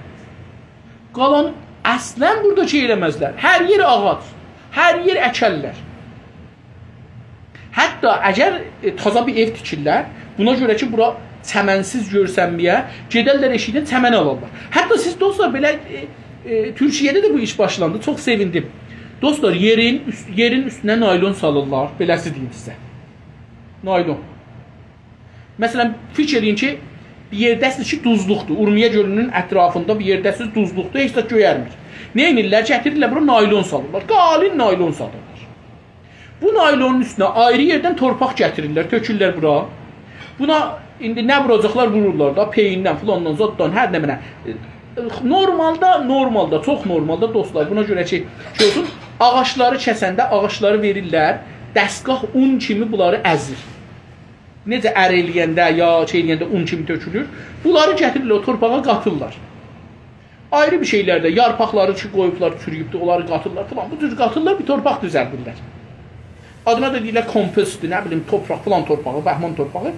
قالان اصلا بورادا شئی ائله‌مزلر. هر یئر آغاج، هر یئر اکرلر. حتی اگر، ائ، تازا بیر ائو تیکیرلر، بونا گؤره کی، بورا چمنسیز گؤرسنمه‌یه، گئدرلر ائشیکدن چمن آلارلار. حتی سیز، دوستلار، بئله، ائ، ائ، تورکیه‌ده ده بو ایش باشلاندی، چوخ سئویندیم. دوستلار، یئرین اوست-، یئرین اوستونه نایلون سالیرلار، بئله‌سی دئییم سیزه. نایلون. مثلا، فیکیر ائله‌یین کی، بیر یئرده‌سینیز کی، دوزلوقدور. اورمیه گؤلونون اطرافیندا بیر یئرده‌سینیز، دوزلوقدور، هئچ زاد گؤیرمیر. نه ائدیرلر؟ گتیریرلر بورا نایلون سالیرلار. قالین نایلون سالیرلار. بو نایلونون اوستونه آیری یئردن تورپاق گتیریرلر، تؤکورلر بورا. بونا ایندی نه ووراجاقلار، وورورلار دا، پئییندن، فلاندان، زاددان، هر نمنه. نورمالدا، نورمالدا، چوخ نورمالدا، دوستلار، بونا گؤره کی، گؤرسون، آغاجلاری کسنده، آغاجلاری وئریرلر، دستگاه اون کیمی بونلاری ازیر. نئجه ار ائله‌ینده، یا شئی ائله‌ینده اون کیمی تؤکولور، بونلاری گتیریرلر، او تورپاغا قاتیرلار. آیری بیر شئیلر ده، یارپاقلاری کی، قویوبلار، چورویوبدور، اونلاری قاتیرلار، فلان. بو جور قاتیرلار، بیر تورپاق دوزلدیرلر. آدینا دا دئییرلر کمپوستدور، نه بیلیم، تورپاق، فلان تورپاغی، بهمان تورپاغی.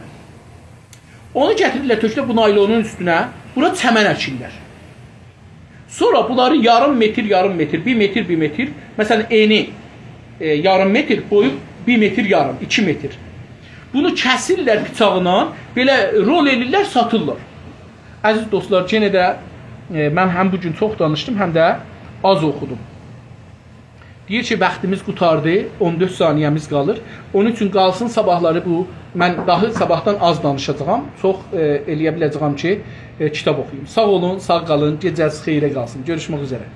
اونو گتیریرلر، تؤکورلر بو نایلونون اوستونه، بورا چمن اکیرلر. سونرا بونلاری یاریم متر، یاریم متر، بیر متر، بیر متر، مثلا، انی، ائ، یاریم متر، بویو بیر متر یاریم، ایکی متر. بونو کسیرلر بیچاقلا، بئله رول ائله‌ییرلر، ساتیرلار. عزیز دوستلار، یئنه ده، ائ، من هم بو گون چوخ دانیشدیم، هم ده آز اوخودوم. دئییر کی، واختیمیز قوتاردی، اون دؤرد ثانیه‌میز قالیر. اونون اوچون قالسین صاباحلاری بو، من داها صاباحدان آز دانیشاجاغام. چوخ، ائ، ائلیه بیله‌جه‌یم کی، ائ، کیتاب اوخویوم. ساغ اولون، ساغ قالین، گئجه‌نیز خئیره قالسین. گؤروشمک اوزره.